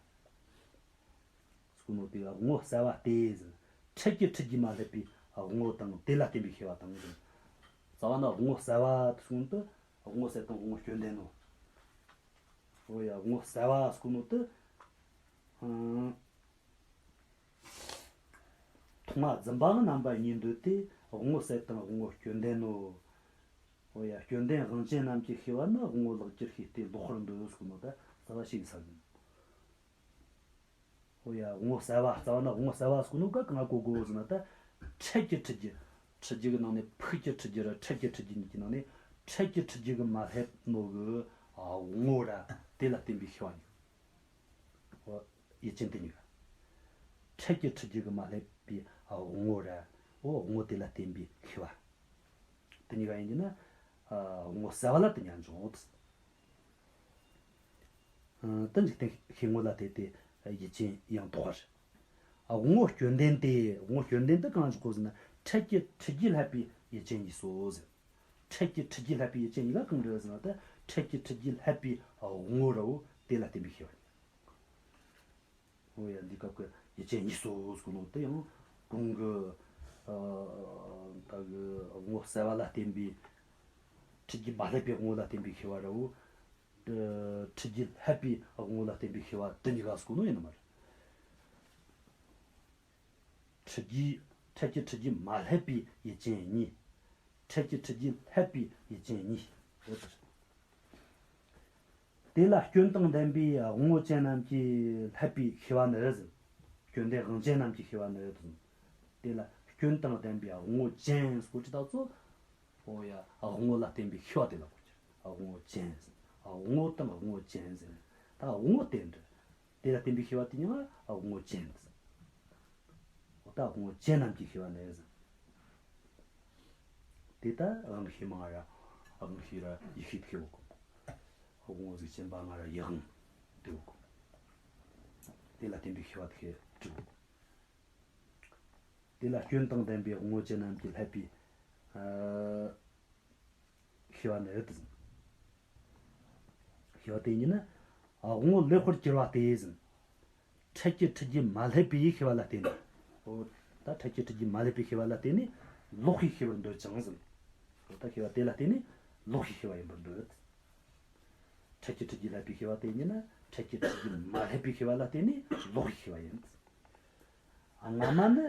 སྐུ་ནོ་དེ་དབང་པོ་གསལ་བ་སྟེ་ཟེར། འཕྲལ་གྱི་འཁྲུལ་རྒྱུས་མ་སླེབས་པའི་དབང་པོ་དང་དེ་ལ་བརྟེན་པའི་ཤེས་པ་དང་ཟེར། རྩ་བ་ན་དབང་པོ་གསལ་བ་དེ་སྐུ་ནོ་དེ་དབང་པོ་གསལ་དང་དབང་པོ་སྐྱོན་ལྡན་ནོ། འོ་ཡ། དབང་པོ་གསལ་བ་སྐུ་ནོ་དེ། ཨང་། མཐོང་བ་རྫུན་པའང་རྣམ་པ་གཉིས་འདོད་དེ། དབང་པོ་གསལ་དང་དབང་པོ་སྐྱོན་ལྡན་ནོ། འོ་ཡ། སྐྱོན་ལྡན་དབང་ཅན་རྣམས་ཀྱི་ཤེས་པ་ནི་དབང་པོ་ལེགས་གྱུར་ཤེས་ཏེ་ལོག་པར་འདོད་ཟེར་གོ་ནོ་ད་རྩ་བ་ཞིག་ས་གི། འོ་ཡ། དབང་པོ་གསལ་བ། རྩ་བ་ན་དབང་པོ་གསལ་བ་ཟེར་གོ་ནོ་ག་གང་གོ་དགོས་ཟེར་ན། ད་འཕྲལ་གྱི་འཁྲུལ་རྒྱུ། འཁྲུལ་རྒྱུ་གི་ནང་ནས་ཕུགས་ཀྱི་འཁྲུལ་རྒྱུ་ར་འཕྲལ་གྱི་འཁྲུལ་རྒྱུ་གཉིས་ཀྱི་ནང་ནས་འཕྲལ་གྱི་འཁྲུལ་རྒྱུ་གི་མ་སླེབས་ནོ་གི་དབང་པོ་ར་དེ་ལ་བརྟེན་པའི་ཤེས་པ་གཉིས། འོ། ཡུལ་ཅན་དེ་གཉིས་ཀ། འཕྲལ་གྱི་འཁྲུལ་རྒྱུ་གི་མ་སླེབས་པའི་དབང་པོ་ར། འོ། དབང་པོ་དེ་ལ་བརྟེན་པའི་ཤེས་པ། དེ་གཉིས་ཀ་ཡིན་གྱི་ན། ཨ། དབང་པོ་གསལ་བ་ལ་དེ་གཉིས་འབྱུང་ངོ་། ཨ། དེ་འཇིག་རྟེན་ཤེས་ངོ་ལ་ལྟོས་ཏེ་ཡུལ་ཅན་ཡང་དག་པ་རེད། ཨ། དབང་པོ་སྐྱོན་ལྡན་ཏེ། དབང་པོ་སྐྱོན་ལྡན་དེ་གང་འཇོག་གོ་ཟེར་ན། འཕྲལ་གྱི་འཁྲུལ་རྒྱུས་སླེབས་པའི་ཡུལ་ཅན་གཉིས་སོ་ཟེར། འཕྲལ་གྱི་འཁྲུལ་རྒྱུས་སླེབས་པའི་ཡུལ་ཅན་གཉིས་ཀ་གང་རེད་ཟེར་ན། ད་འཕྲལ་གྱི་འཁྲུལ་རྒྱུས་སླེབས་པའི་དབང་པོ་ར། འོ། དེ་ལ་བརྟེན་པའི་ཤེས་པ་གཉིས། འོ་ཡ། འདི་སྐབས་ཀྱི་ཡུལ་ཅན་གཉིས་སོ་ཟེར་གོ་ནོ་དེ་ཡང་གོང་གི། ཨ། ད་གི་དབང་པོ་གསལ་བ་ལ་བརྟེན་པའི་འཁྲུལ་རྒྱུས་མ་སླེབས་པའི་དབང་པོ་ལ་བརྟེན་པའི་ཤེས་པ་ར། འོ། འཁྲུལ་རྒྱུས་སླེབས་པའི་དབང་པོ་ལ་བརྟེན་པའི་ཤེས་པ་དེ་གཉིས་ཀ་ཟེར་གོ་ནོ་ཡིན་ནི་མ་རེད། འཁྲུལ་རྒྱུས། འཕྲལ་གྱི་འཁྲུལ་རྒྱུས་མ་སླེབས་པའི་ཡུལ་ཅན་གཉིས། འཕྲལ་གྱི་འཁྲུལ་རྒྱུས་སླེབས་པའི་ཡུལ་ཅན་གཉིས། འོ་དེ་རེད། དེ་ལ་སྐྱོན་དང་ལྡན་པའི་དབང་པོ་ཅན་རྣམས་ཀྱིས་སླེབས་པའི་ཤེས་པ་ནི་ཟེར། སྐྱོན་ལྡན་དབང་ཅན་རྣམས་ཀྱིས་ཤེས་པ་ནི་ཟེར། དེ་ལ་སྐྱོན་དང་ལྡན་པའི་དབང་པོ་ཅན་ཟེར་གོ་དུས་ད་ཚོ། འོ་ཡ། དབང་པོ་ལ་བརྟེན་པའི་ཤེས་པ་དེ་ལ་གོ་རྒྱུ། དབང་པོ་ཅན་ཟེར། དབང་པོ་དང་དབང་པོ་ཅན་ཟེར། ད་དབང་པོ་དེ་འདྲ། དེ་ལ་བརྟེན་པའི་ཤེས་པ་དེ་ཉིད་ལ་དབང་པོ་ཅན་ཟེར། འོ། ད་དབང་པོ་ཅན་རྣམས་ཀྱིས་ཤེས་པ་ནི་ཟེར། དེ་ལྟར་དབང་ཤེས་མ་ར་དབང་ཤེས་ར་ཡིད་ཤེས་དེ་ཤེས་གོ། དབང་པོ་གཟུགས་ཅན་པ་ལྔ་ར་ཡིད་དབང་དེ་གོ། དེ་ལ་བརྟེན་པའི་ཤེས་པ་དེ་ཤེས་གོ། དེ་ལ་སྐྱོན་དང་ལྡན་པའི་དབང་པོ་ཅན་རྣམས་ཀྱིས་སླེབས་པའི། ཨ། ཤེས་པ་ནི་ཡོད་དེ། ཤེས་པ་དེ་ཉིད་ནི་དབང་པོ་ལེགས་པར་གྱུར་པ་སྟེ་ཟེར། འཕྲལ་གྱི་འཁྲུལ་རྒྱུས་མ་སླེབས་པའི་ཤེས་པ་ལ་བརྟེན་ནས། འོ། ད་འཕྲལ་གྱི་འཁྲུལ་རྒྱུས་མ་སླེབས་པའི་ཤེས་པ་ལ་བརྟེན་ནས་ལོག་པའི་ཤེས་པར་འདོད་ཅིང་ཟེར། འོ། ད་ཤེས་པ་དེ་ལ་བརྟེན་ནས་ལོག་པའི་ཤེས་པ་ཡིན་པར་འདོད། འཕྲལ་གྱི་འཁྲུལ་རྒྱུས་སླེབས་པའི་ཤེས་པ་དེ་ཉིད་ནི་འཕྲལ་གྱི་འཁྲུལ་རྒྱུས་མ་སླེབས་པའི་ཤེས་པ་ལ་བརྟེན་ནས་ལོག་པའི་ཤེས་པ་ཡིན། སྔ་མ་ནི་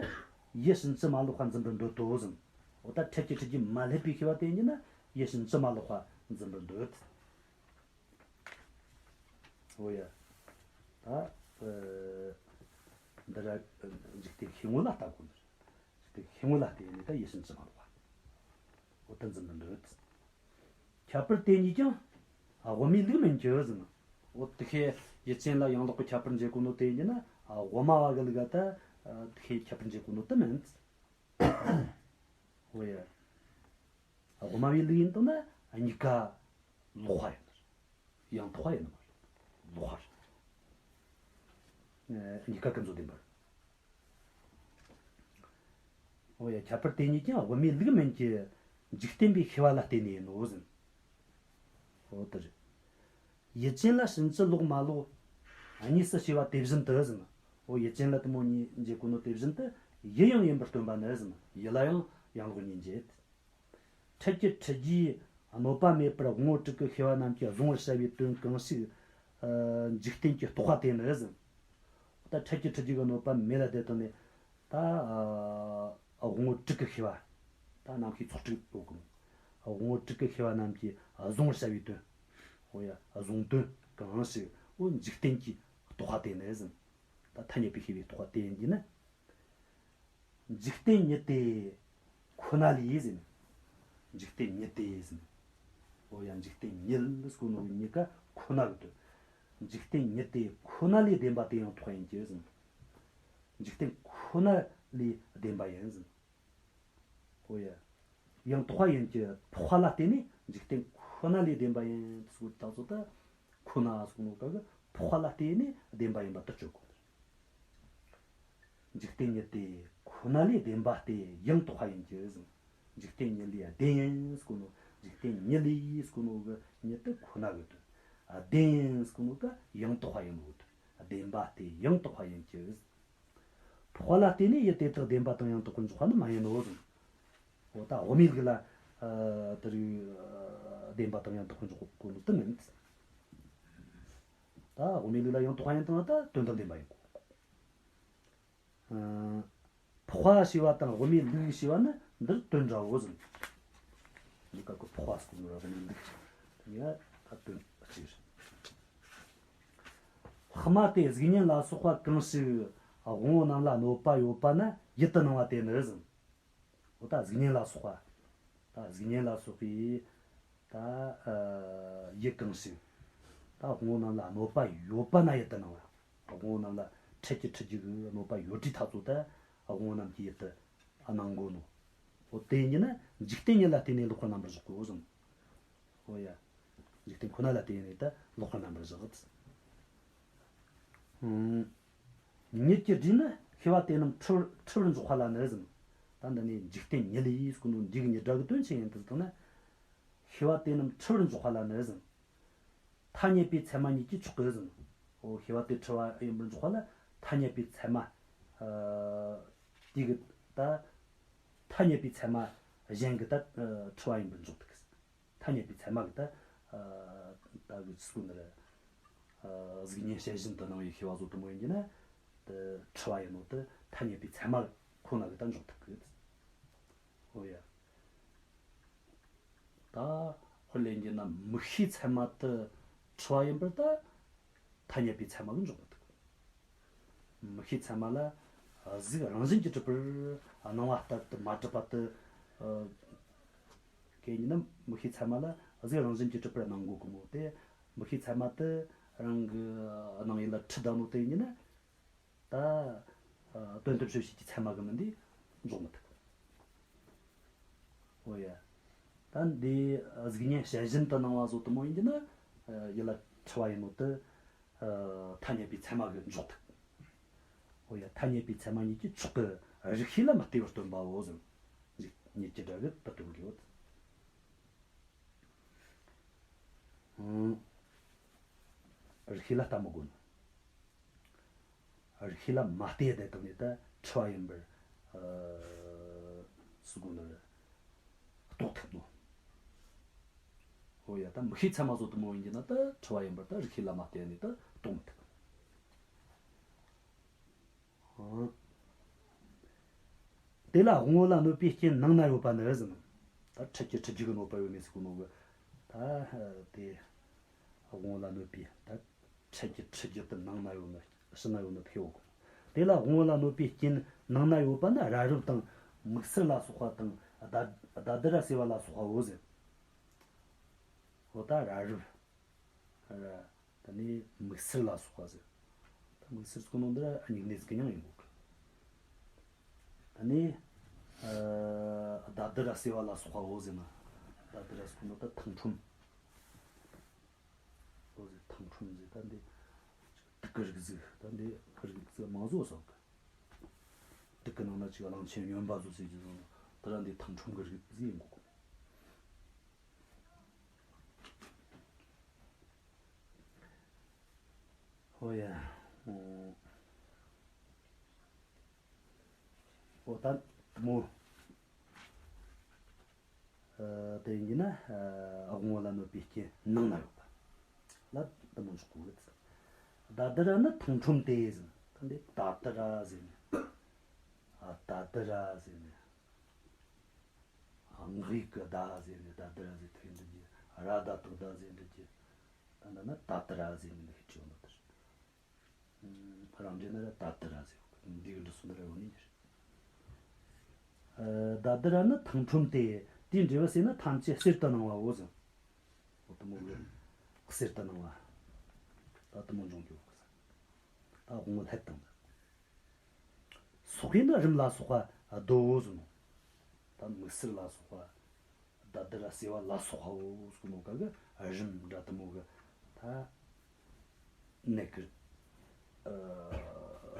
ཡུལ་ཕྱིན་ཅི་མ་ལོག་པ་འཛིན་པར་འདོད་དོ་ཟེར། འོ། ད་འཕྲལ་གྱི་འཁྲུལ་རྒྱུས་མ་སླེབས་པའི་ཤེས་པ་དེ་ཉིད་ནི་ཡུལ་ཕྱིན་ཅི་མ་ལོག་པ་འཛིན་པར་འདོད། འོ་ཡ། ད། ཨ། འདི་ར་འཇིག་རྟེན་ཤེས་ངོ་ལ་ལྟོས་གོ་ནི། འཇིག་རྟེན་ཤེས་ངོ་ལ་ལྟོས་ནས་ད་ཡུལ་ཕྱིན་ཅི་མ་ལོག་པ། འོ། ད་འཛིན་པར་འདོད། ཁྱད་པར་དེ་གཉིས་ཀྱང་དབུ་མའི་ལུགས་མིན་གྱི་ཟེར། འོ། དེ་ཤེས་ཡུལ་ཅན་ལ་ཡང་ལོག་གི་ཁྱད་པར་འབྱེད་གོ་ནོ་དེ་ཡིན་ན། དབུ་མ་བ་གི་ལུགས་ད་དེ་ཤེས་ཁྱད་པར་འབྱེད་གོ་ནོ་དེ་མིན། འོ་ཡ། དབུ་མ་བའི་ལུགས་ཡིན་དང་ན་གཉིས་ཀ་ལོག་པ་ཡིན། ཡང་དག་པ་ཡིན་ནི་མ་རེད། ལོག་པ་རེད། གཉིས་ཀ་ཀུན་རྫོབ་བདེན་པར། འོ་ཡ། ཁྱད་པར་དེ་གཉིས་ཀྱང་དབུ་མའི་ལུགས་མིན་གྱི་འཇིག་རྟེན་པའི་ཤེས་པ་ལ་བརྟེན་ནས་ཡིན་ནོ་ཟེར། འོ་དེ་རེད། ཡུལ་ཅན་ལ་ཕྱིན་ཅི་ལོག་མ་ལོག་གཉིས་སུ་ཕྱེ་བ་དེ་བཞིན་དུ་ཟེར། འོ་ཡུལ་ཅན་ལ་དེ་མོ་གཉིས་འབྱེད་གོ་ནོ་དེ་བཞིན་དུ་ཡུལ་ཡང་ཡིན་པར་སྟོན་པ་ནི་ཟེར། ཡུལ་ལ་ཡང་ཡང་ལོག་གཉིས་འབྱེད། འཕྲལ་གྱི་འཁྲུལ་རྒྱུའི་གནོད་པ་མེད་པར་དབང་པོ་དྲུག་གི་ཤེས་པ་རྣམས་ཀྱིས་གཟུང་བར་བྱ་བའི་དོན་གང་ཞིག་ཨ། འཇིག་རྟེན་གྱི་རྟོག་པ་དེ་ནི་ཟེར། ད་འཕྲལ་གྱི་འཁྲུལ་རྒྱུ་གི་གནོད་པ་མེད་ལ་དེ་དང་ནི། ད་ཨ། དབང་པོ་དྲུག་གི་ཤེས་པ། ད་རྣམ་ཤེས་ཚོགས་དྲུག་ཡོད་གི། དབང་པོ་དྲུག་གི་ཤེས་པ་རྣམས་ཀྱིས་གཟུང་བར་བྱ་བའི་དོན། འོ་ཡ། གཟུང་དོན་གང་ཞིག་འོ་འཇིག་རྟེན་གྱི་རྟོག་པ་དེ་ནི་ཟེར། ད་ཐ་སྙད་པའི་ཤེས་པའི་རྟོག་པ་དེ་ཡིན་གྱི་ན། འཇིག་རྟེན་ཉིད་དེ་ཁོ་ན་ལས་ཟེར་ནས། འཇིག་རྟེན་ཉིད་དེ་ཟེར་ནས། འོ་ཡ། འཇིག་རྟེན་ཉིད་ཟེར་གོ་ནོ་གཉིས་ཀ་ཁོ་ན་གི་དོན། འཇིག་རྟེན་ཉིད་དེ་ཁོ་ན་ལས་བདེན་པ་དེ་ཡང་དག་པ་ཡིན་གྱི་ཟེར་ནས། འཇིག་རྟེན་ཁོ་ན་ལས་བདེན་པ་ཡིན་ཟེར་ནས། འོ་ཡ། ཡང་དག་པ་ཡིན་གྱི་འཕགས་པ་ལ་བརྟེན་ནས་འཇིག་རྟེན་ཁོ་ན་ལས་བདེན་པ་ཡིན་ཟེར་གོ་དུས་ད་ཚོ་ད་ཁོ་ན་ཟེར་གོ་ནོ་ག་གི་འཕགས་པ་ལ་བརྟེན་ནས་བདེན་པ་ཡིན་པ་དེ་གཅོད་དགོས། འཇིག་རྟེན་ཉིད་དེ་ཁོ་ན་ལས་བདེན་པ་སྟེ་ཡང་དག་པ་ཡིན་གྱི་ཟེར། འཇིག་རྟེན་ཉིད་ལས་བདེན་ཡིན་ཟེར་གོ་ནོ། འཇིག་རྟེན་ཉིད་ལས་ཟེར་གོ་ནོ་གི་ཉིད་དེ་ཁོ་ན་གི་དོན། བདེན་ཡིན་ཟེར་གོ་ནོ་གི་ཡང་དག་པ་ཡིན་ནོ་གི་དོན། བདེན་པ་སྟེ་ཡང་དག་པ་ཡིན་གྱི་ཟེར། འཕགས་པ་ལ་བརྟེན་ནས་ཡུལ་དེ་དག་བདེན་པ་དང་ཡང་དག་པར་འཇོག་པ་ནི་མ་ཡིན་ནོ་ཟེར། འོ་ད་དབུ་མའི་ལུགས་ལ་ཨ་དེ་རིགས་ཨ་བདེན་པ་དང་ཡང་དག་པར་འཇོག་གོ་ནོ་དེ་མིན། ད་དབུ་མའི་ལུགས་ལ་ཡང་དག་པ་ཡིན་དང་ད་དོན་དམ་བདེན་པ་ཡིན་གོ། ཨ། འཕགས་པ་ཞེས་པ་དང་དབུ་མའི་ལུགས་ཞེས་པ་ནི་འདིར་དོན་འདྲ་བོ་ཟེར། འདི་ག་གི་འཕགས་པ་ཟེར་གོ་ནོ་ར་དབུ་མའི་ལུགས་ཟེར། དེ་ནི་ད་དོན་གཅིག་རེད། ལྷག་མ་སྟེ་གཟུགས་བརྙན་ལ་སོགས་པ་གང་ཞིག་དབང་པོ་རྣམས་ལ་གནོད་པ་ཡོད་པ་ན་ཡུལ་དུ་སྣང་བ་དེ་ནི་ཟེར། འོ་ད་གཟུགས་བརྙན་ལ་སོགས་པ། ད་གཟུགས་བརྙན་ལ་སོགས་པའི་ད་ཨ་ཡུལ་གང་ཞིག་ད་དབང་པོ་རྣམས་ལ་གནོད་པ་ཡོད་པ་ན་ཡུལ་དུ་སྣང་བ། དབང་པོ་རྣམས་ལ་འཕྲལ་གྱི་འཁྲུལ་རྒྱུ་གི་གནོད་པ་ཡོད་དུས་ད་ཚོ་ད་དབང་པོ་རྣམས་ཀྱི་ཡུལ་དུ་སྣང་གོ་ནོ། འོ་དེ་ཡིན་ན་འཇིག་རྟེན་ཉིད་ལ་བརྟེན་ནས་ལོག་པར་རྣམ་པར་གཞག་གོ་ཟེར། འོ་ཡ། འཇིག་རྟེན་ཁོ་ན་ལ་བརྟེན་ནས་ད་ལོག་པར་རྣམ་པར་གཞག་ཨང་། ཉིད་ཀྱི་སྒྲས་ནི་ཤེས་པ་དེ་རྣམས་འཁྲུལ་འཁྲུལ་པར་འཇོག་པ་ལ་ནི་ཟེར། ད་འདི་ནི་འཇིག་རྟེན་ཉིད་ལས་ཟེར་གོ་ནོ་འདི་གི་ཉིད་སྒྲ་གི་དོན་ཅི་ཡིན་དུ་བཏང་ན། ཤེས་པ་དེ་རྣམས་འཁྲུལ་པར་འཇོག་པ་ལ་ནི་ཟེར། ཐ་སྙད་པའི་ཚད་མ་ཉིད་ཀྱིས་ཆོག་གི་ཟེར། འོ་ཤེས་པ་དེ་འཁྲུལ་པ་ཡིན་པར་འཇོག་པ་ལ་ཐ་སྙད་པའི་ཚད་མ། ཨ་དེ་གི་ད་ཐ་སྙད་པའི་ཚད་མ་གཞན་གྱིས་ད་འཁྲུལ་པ་ཡིན་པར་འཇོག་ཐུབ་གི་ཟེར། ཐ་སྙད་པའི་ཚད་མ་གིས་ད་ཨ་ད་གི་ཟེར་གོ་ནི་རེད། ཨ་གཟུགས་བརྙན་བྱད་བཞིན་དུ་སྣང་བའི་ཤེས་པ་བཟོ་དུ་མོ་ཡིན་གྱི་ན། དེ་འཁྲུལ་པ་ཡིན་ནོ་དེ་ཐ་སྙད་པའི་ཚད་མ་ཁོ་ན་གིས་ད་འཇོག་ཐུབ་གི། འོ་ཡ། ད་དཔེ་ལེན་གྱི་ན་མིག་ཤེས་ཚད་མ་དེ་འཁྲུལ་པ་ཡིན་པར་ད་ཐ་སྙད་པའི་ཚད་མ་གིས་འཇོག་མི་ཐུབ། མིག་ཤེས་ཚད་མ་ལ་གཟུགས་རང་བཞིན་གྱིས་གྲུབ་པར་སྣང་བ་ལྟར་དུ་མ་གྲུབ་པ་དེ། ཨ་གན་ཡིན་ན་མིག་ཤེས་ཚད་མ་ལ་གཟུགས་རང་བཞིན་གྱིས་གྲུབ་པར་སྣང་གོ་གི་མོ། དེ་མིག་ཤེས་ཚད་མ་དེ་རང་གི་སྣང་ཡུལ་ལ་འཁྲུལ་བསྡད་ནོ་དེ་ཡིན་ན། ད་ཨ་དོན་དམ་དཔྱོད་བྱེད་ཀྱི་ཚད་མ་གིས་མིན་འདི་འཇོག་མི་ཐུབ། འོ་ཡ། ད་འདི་གཟུགས་བརྙན་བྱད་བཞིན་དུ་སྣང་བ་བཟོ་དུ་མོ་ཡིན་གྱི་ན། ཨ་ཡུལ་ལ་འཁྲུལ་པ་ཡིན་ནོ་དེ་ཨ་ཐ་སྙད་པའི་ཚད་མ་གིས་འཇོག་ཐུབ། འོ་ཡ། ཐ་སྙད་པའི་ཚད་མ་ཉིད་ཀྱིས་ཆོག་གི། རིགས་ཤེས་ལ་མི་ལྟོས་པར་སྟོན་པའོ་ཟེར། ཉིད་ཀྱི་སྒྲ་གིས་དེ་སྟོན་གི་ཡོད། ཨང་། རིགས་ཤེས་ལ་ལྟ་མི་དགོས་ནོ། རིགས་ཤེས་ལ་མ་ལྟོས་དེ་དང་ནི་ད་འཁྲུལ་པ་ཡིན་པར་ཨ་ཟེར་གོ་ནི་རེད། རྟོགས་ཐུབ་ནོ། འོ་ཡ། ད་མིག་ཤེས་ཚད་མ་བཟོ་དུ་མོ་ཡིན་གྱི་ན་ད་འཁྲུལ་པ་ཡིན་པར་ད་རིགས་ཤེས་ལ་མ་ལྟོས་ནས་ད་རྟོགས་མི་ཐུབ། ཨང་། དེ་ལ་དབང་པོ་ལ་གནོད་པའི་རྐྱེན་ནང་ན་ཡོད་པ་ནི་ཟེར། ད་འཕྲལ་གྱི་འཁྲུལ་རྒྱུ་གི་གནོད་པ་ཡོད་མེད་ཟེར་གོ་ནོ་གི། ད་དེ་དབང་པོ་ལ་གནོད་པའི་ད་འཕྲལ་གྱི་འཁྲུལ་རྒྱུ་དེ་ནང་ན་ཡོད་ནི་ཕྱི་ན་ཡོད་ནི་ཐེ་བོ་གོ། དེ་ལ་དབང་པོ་ལ་གནོད་པའི་རྐྱེན་ནང་ན་ཡོད་པ་ནི་རབ་རིབ་དང་མིག་སེར་ལ་སོགས་པ་དང་ད་ད་དི་ར་སེ་བ་ལ་སོགས་པའོ་ཟེར། འོ་ད་རབ་རིབ། ར། ད་ནི་མིག་སེར་ལ་སོགས་པ་ཟེར། ད་མིག་སེར་ཟེར་གོ་ནོ་འདི་ར་མིག་ནད་ཀྱི་མྱིང་ཡིན་གོ་གི། ད་ནི་ཨ་ད་དི་ར་སེ་བ་ལ་སོགས་པའོ་ཟེར་ན། ད་དི་ར་ཟེར་གོ་ནོ་ད་ཐང་ཕྲོམ། འོ་ཟེར། ཐང་ཕྲོམ་ཟེར། ད་འདི་དུག་གི་རིགས་ཟིག་ད་འདི་རིགས་ མང་བཟོ་སོགས་གི། དེ་གི་ནང་ན་ཅིག་གླང་ཆེན་སྨྱོན་པ་བཟོ་ཟེར་གྱི་བཟོ། དེ་ར་འདི་ཐང་ཕྲོམ་གི་རིགས་ཟིག་ཡིན་གོ། ཨོ་ཡ། ཨོ། ཨོ་ད་མོ། ཨ། དེ་ཡིན་གྱི་ན། ཨ། དབང་པོ་ལ་གནོད་པའི་རྐྱེན་ནང་ན་ཡོད་པ་ལ་དེ་མོ་འཇོག་གོ་གི། ད་དེ་ར་ནི་ཐང་ཕྲོམ་སྟེ་ཟེར། ད་འདི་ད་དེ་ར་ཟེར་ནས། ཨ། ད་དེ་ར་ཟེར་ནས། ཨ། ངག་ཡིག་གི་ད་ཟེར་ནས་ད་དེ་ར་ཟེར་ཐུབ་འདི་གྱི། ར་ད་དག་ད་ཟེར་འདི་གྱི། ད་འདི་ན་ད་དེ་ར་ཟེར་ནས་འདི་ཤེས་ཆོག་ནོ་དེ་རེད། ཨ། རང་འགྲེལ་ན་ར་ད་དེ་ར་ཟེར་གོ། འདི་གི་འབྲི་སྲོལ་འདི་ར་ཡོད་ནི་རེད། ཨ། ད་དེ་ར་ནི་ཐང་ཕྲོམ་སྟེ། དེའི་འགྲེལ་པ་ཟེར་ན་ཐམས་ཅད་གསེར་དུ་སྣང་བའོ་ཟེར། འོ་དེ་མོ་གི་གསེར་དུ་སྣང་བ། ད་དེ་མོ་འབྱུང་རྒྱུ་གི། ད་དབང་པོ་ལྷད་དང་། སོགས་པས་ནི་རིམས་ལ་སོགས་པ་སྡུའོ་ཟེར་ནོ། ད་མིག་སེར་ལ་སོགས་པ། ད་དེ་ར་སེར་བ་ལ་སོགས་པའོ་ཟེར་ནོ་ག་གི་རིམས་འདྲ་དེ་མོ་གི། ད་ནད་ཀྱི། ཨ།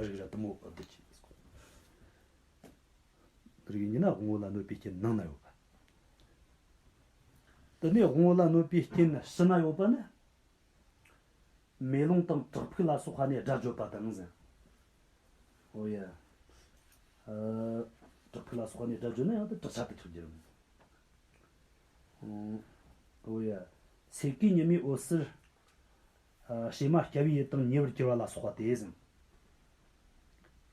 རིགས་ར་དེ་མོ་སྡུད་ཀྱི། རིགས་ཡིན་ན་དབང་པོ་ལ་གནོད་པའི་རྐྱེན་ནང་ན་ཡོད་པ། དེ་ནས་དབང་པོ་ལ་གནོད་པའི་རྐྱེན་ཕྱི་ན་ཡོད་པ་ནི། མེ་ལོང་དང་བྲག་ཕུག་ལ་སོགས་པ་ནས་སྒྲ་བརྗོད་པ་དང་ཟེར། ཨོ་ཡ། ཨ། བྲག་ཕུག་ལ་སོགས་པ་ནས་སྒྲ་བརྗོད་ན་ཡང་དེ་བྲག་ཆ་དེ་ཆགས་རྒྱུ་རེད། ཨོ་ཡ། སོས་ཀའི་ཉི་མའི་འོད་ཟེར། ཨ། བྱེ་མ་སྐྱ་བོའི་ཡུལ་དང་ཉེ་བར་གྱུར་པ་ལ་སོགས་པ་སྟེ་ཟེར།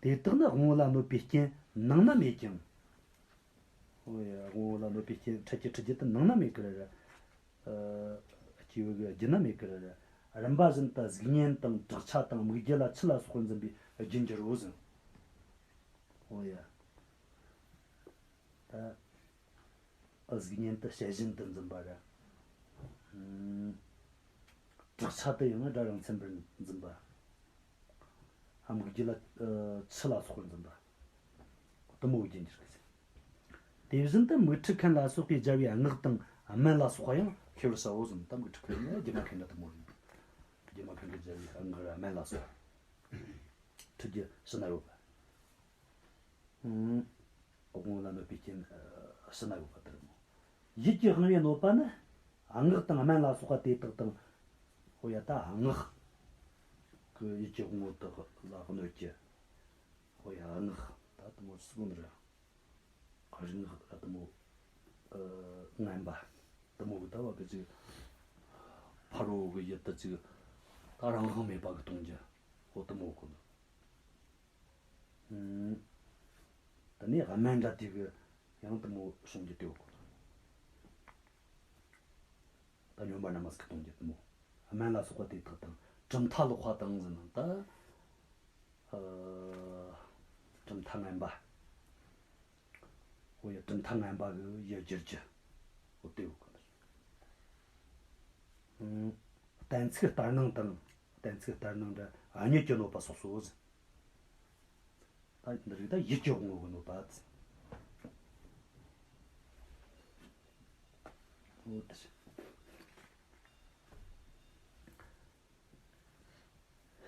དེ་དག་ནི་དབང་པོ་ལ་གནོད་པའི་རྐྱེན་ནང་ན་མེད་ཀྱང་། ཨོ་ཡ། དབང་པོ་ལ་གནོད་པའི་རྐྱེན་འཕྲལ་གྱི་འཁྲུལ་རྒྱུ་དེ་ནང་ན་མེད་ཀི་ར་ར། ཨ། སྐྱེས་བུ་གི་རྒྱུད་ན་མེད་ཀི་ར་ར། རིམ་པ་བཞིན་དུ་གཟུགས་བརྙན་དང་བྲག་ཆ་དང་མིག་རྒྱུ་ལ་ཆུ་ལ་སོགས་པར་འཛིན་པའི་རྒྱུར་འགྱུར་རོ་ཟེར། ཨོ་ཡ། ད་གཟུགས་བརྙན་དེ་བྱད་བཞིན་དུ་འཛིན་པ་ར། ཨུམ། བྲག་ཆ་དེ་ཡང་སྒྲ་རང་མཚན་པར་འཛིན་པ། ཨ། མིག་རྒྱུ་ལ། ཨ། ཆུ་ལ་སོགས་པར་འཛིན་པ། དེ་མོ་གི་རྒྱུར་འགྱུར་གི་ཟེར། དེ་བཞིན་དུ་མིག་འཕྲུལ་མཁན་ལ་སོགས་པས་སྦྱར་བའི་སྔགས་དང་སྨན་ལ་སོགས་པ་ཡང་ཤེས་པར་བྱའོ་ཟེར། ད་མིག་འཕྲུལ་མཁན་ནི་སྒྱུ་མ་མཁན་འདྲ་དེ་མོ་རེད། སྒྱུ་མ་མཁན་གྱིས་སྦྱར་བའི་སྔགས་ར་སྨན་ལ་སོགས་པ། འཁྲུལ་རྒྱུ་ཕྱི་ན་ཡོད་པ། ཨང་། དབང་པོ་ལ་གནོད་པའི་རྐྱེན་ཕྱི་ན་ཡོད་པ་དེ་རེད་མོ། ཡིད་ཀྱི་དབང་པོས་གནོད་པ་ནི། སྔགས་དང་སྨན་ལ་སོགས་པ་དེ་དག་དང་། ཨོ་ཡ། ད་སྔགས་ཀྱིས་ཡིད་ཀྱི་དབང་པོ་དག་ལ་གནོད་ཀྱི། ཨོ་ཡ། སྔགས་ད་དེ་མོ་ཟེར་གོ་ནི་ར། རིག་སྔགས་ལ་དེ་མོ། ཨ། ངན་པ་དེ་མོ་གི་ལྟ་བ་གི་ཅིག་ཕ་རོལ་གི་ཡུལ་དུ་ཅིག་ད་རང་དབང་མེད་པ་གི་གཏོང་རྒྱུ། ཨོ་དེ་མོ་གོ་ནི། ཨུམ། དེ་ནས་སྨན་འདྲ་དེ་གི་ཡང་དེ་མོ་བྱུང་རྒྱུ་དེ་ཡོད་གོ། ད་སྨྱོན་པ་རྣམས་ལ་སྐུལ་གཏོང་རྒྱུ་དེ་མོ། སྨན་ལ་སོགས་པ་དེ་དག་དང་། གྲུབ་མཐའ་ལོག་པ་དང་ཟེར་ན་ད། ཨ། གྲུབ་མཐའ་ངན་པ། ཨོ་ཡ། གྲུབ་མཐའ་ངན་པ་གི་ཡུལ་བསྒྱུར་རྒྱུ། ཨོ་དེ་ཡོད་གི། ཨང་། གཏན་ཚིགས་ལྟར་སྣང་དང་། གཏན་ཚིགས་ལྟར་སྣང་འདྲ་གཉིད་ཀྱིས་གནོད་པ་སོགས་སོ་ཟེར། ད་འདི་རིགས་ད་ཡིད་ཀྱི་དབང་པོ་གིས་གནོད་པ་ཟེར། ཨོ་དེ་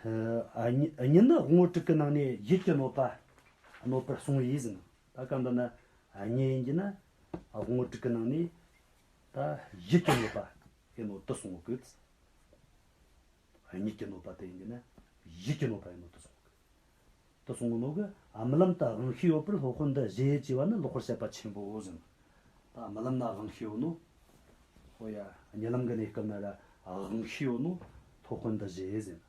རེད། ཨ། གཉིད། གཉིད་ནི་དབང་པོ་དྲུག་གི་ནང་ནས་ཡིད་ཀྱིས་གནོད་པ། གནོད་པར་གསུངས་པས་ཟེར། ད་སྐབས་འདི་ན་གཉིད་ཡིན་གྱི་ན་དབང་པོ་དྲུག་གི་ནང་ནས་ད་ཡིད་ཀྱིས་གནོད་པ་ཡིན་ནོ་དེ་གསུངས་གི། གཉིད་ཀྱིས་གནོད་པ་དེ་ཡིན་གྱི་ན་ཡིད་ཀྱིས་གནོད་པ་ཡིན་ནོ་དེ་གསུངས་གི། དེ་གསུངས་ནོ་གི། རྨི་ལམ་དུ་དབང་ཤེས་ཡོད་པར་སློབ་དཔོན་འདི་བཞེད་ཅེས་པ་ནི་ལོག་པར་བཤད་པ་ཆེན་པོའོ་ཟེར། ད་རྨི་ལམ་ན་དབང་ཤེས་ཡོད་ནོ། ཨོ་ཡ། གཉིད་ལམ་གྱི་གནས་སྐབས་ན་ར་དབང་ཤེས་ཡོད་ནོ་སློབ་དཔོན་འདི་བཞེད་ཟེར།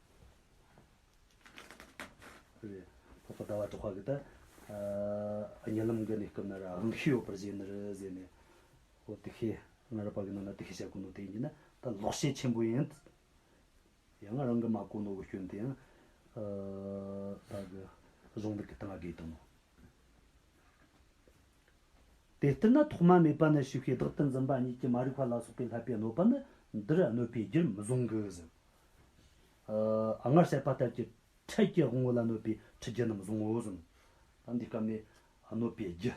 རེད། སློབ་དཔོན་ཟླ་བ་གྲགས་པ་གིས་ད། ཨ། གཉིད་ལམ་གྱི་གནས་སྐབས་ན་ར་དབང་ཤེས་ཡོད་པར་བཞེད་ནི་རེད་ཟེར་ནས། ཨོ་དེ་ཤེས། སྔ་རབས་པ་གི་ནང་ན་དེ་ཤེས་བྱ་གོ་ནོ་དེ་ཡིན་གྱི་ན་ད་ལོག་བཤད་ཆེན་པོ་ཡིན། ཡང་རང་གིས་མ་གོ་ནོ་གི་སྐྱོན་དེ་ཡང་། ཨ། ད་གི་གཞུང་ལུགས་ཀྱི་སྟེང་ང་བགོས་བཏང་ནོ། དེ་ལྟར་ན་ཐོག་མ་མེད་པ་ནས་ཞིག་པའི་བདག་ཏུ་འཛིན་པ་གཉིད་ཀྱི་མ་རིག་པ་ལ་སོགས་པས་བསླད་པའི་གནོད་པ་ནི་འདིར་གནོད་པའི་རྒྱུར་མི་བཟུང་གི་ཟེར། ཨ། སྔར་བཤད་པ་ལྟར་གྱི་འཕྲལ་གྱི་དབང་པོ་ལ་གནོད་པའི་འཁྲུལ་རྒྱུ་རྣམས་བཟུང་ངོ་ཟེར། ད་འདི་སྐབས་ནས་གནོད་པའི་རྒྱུ།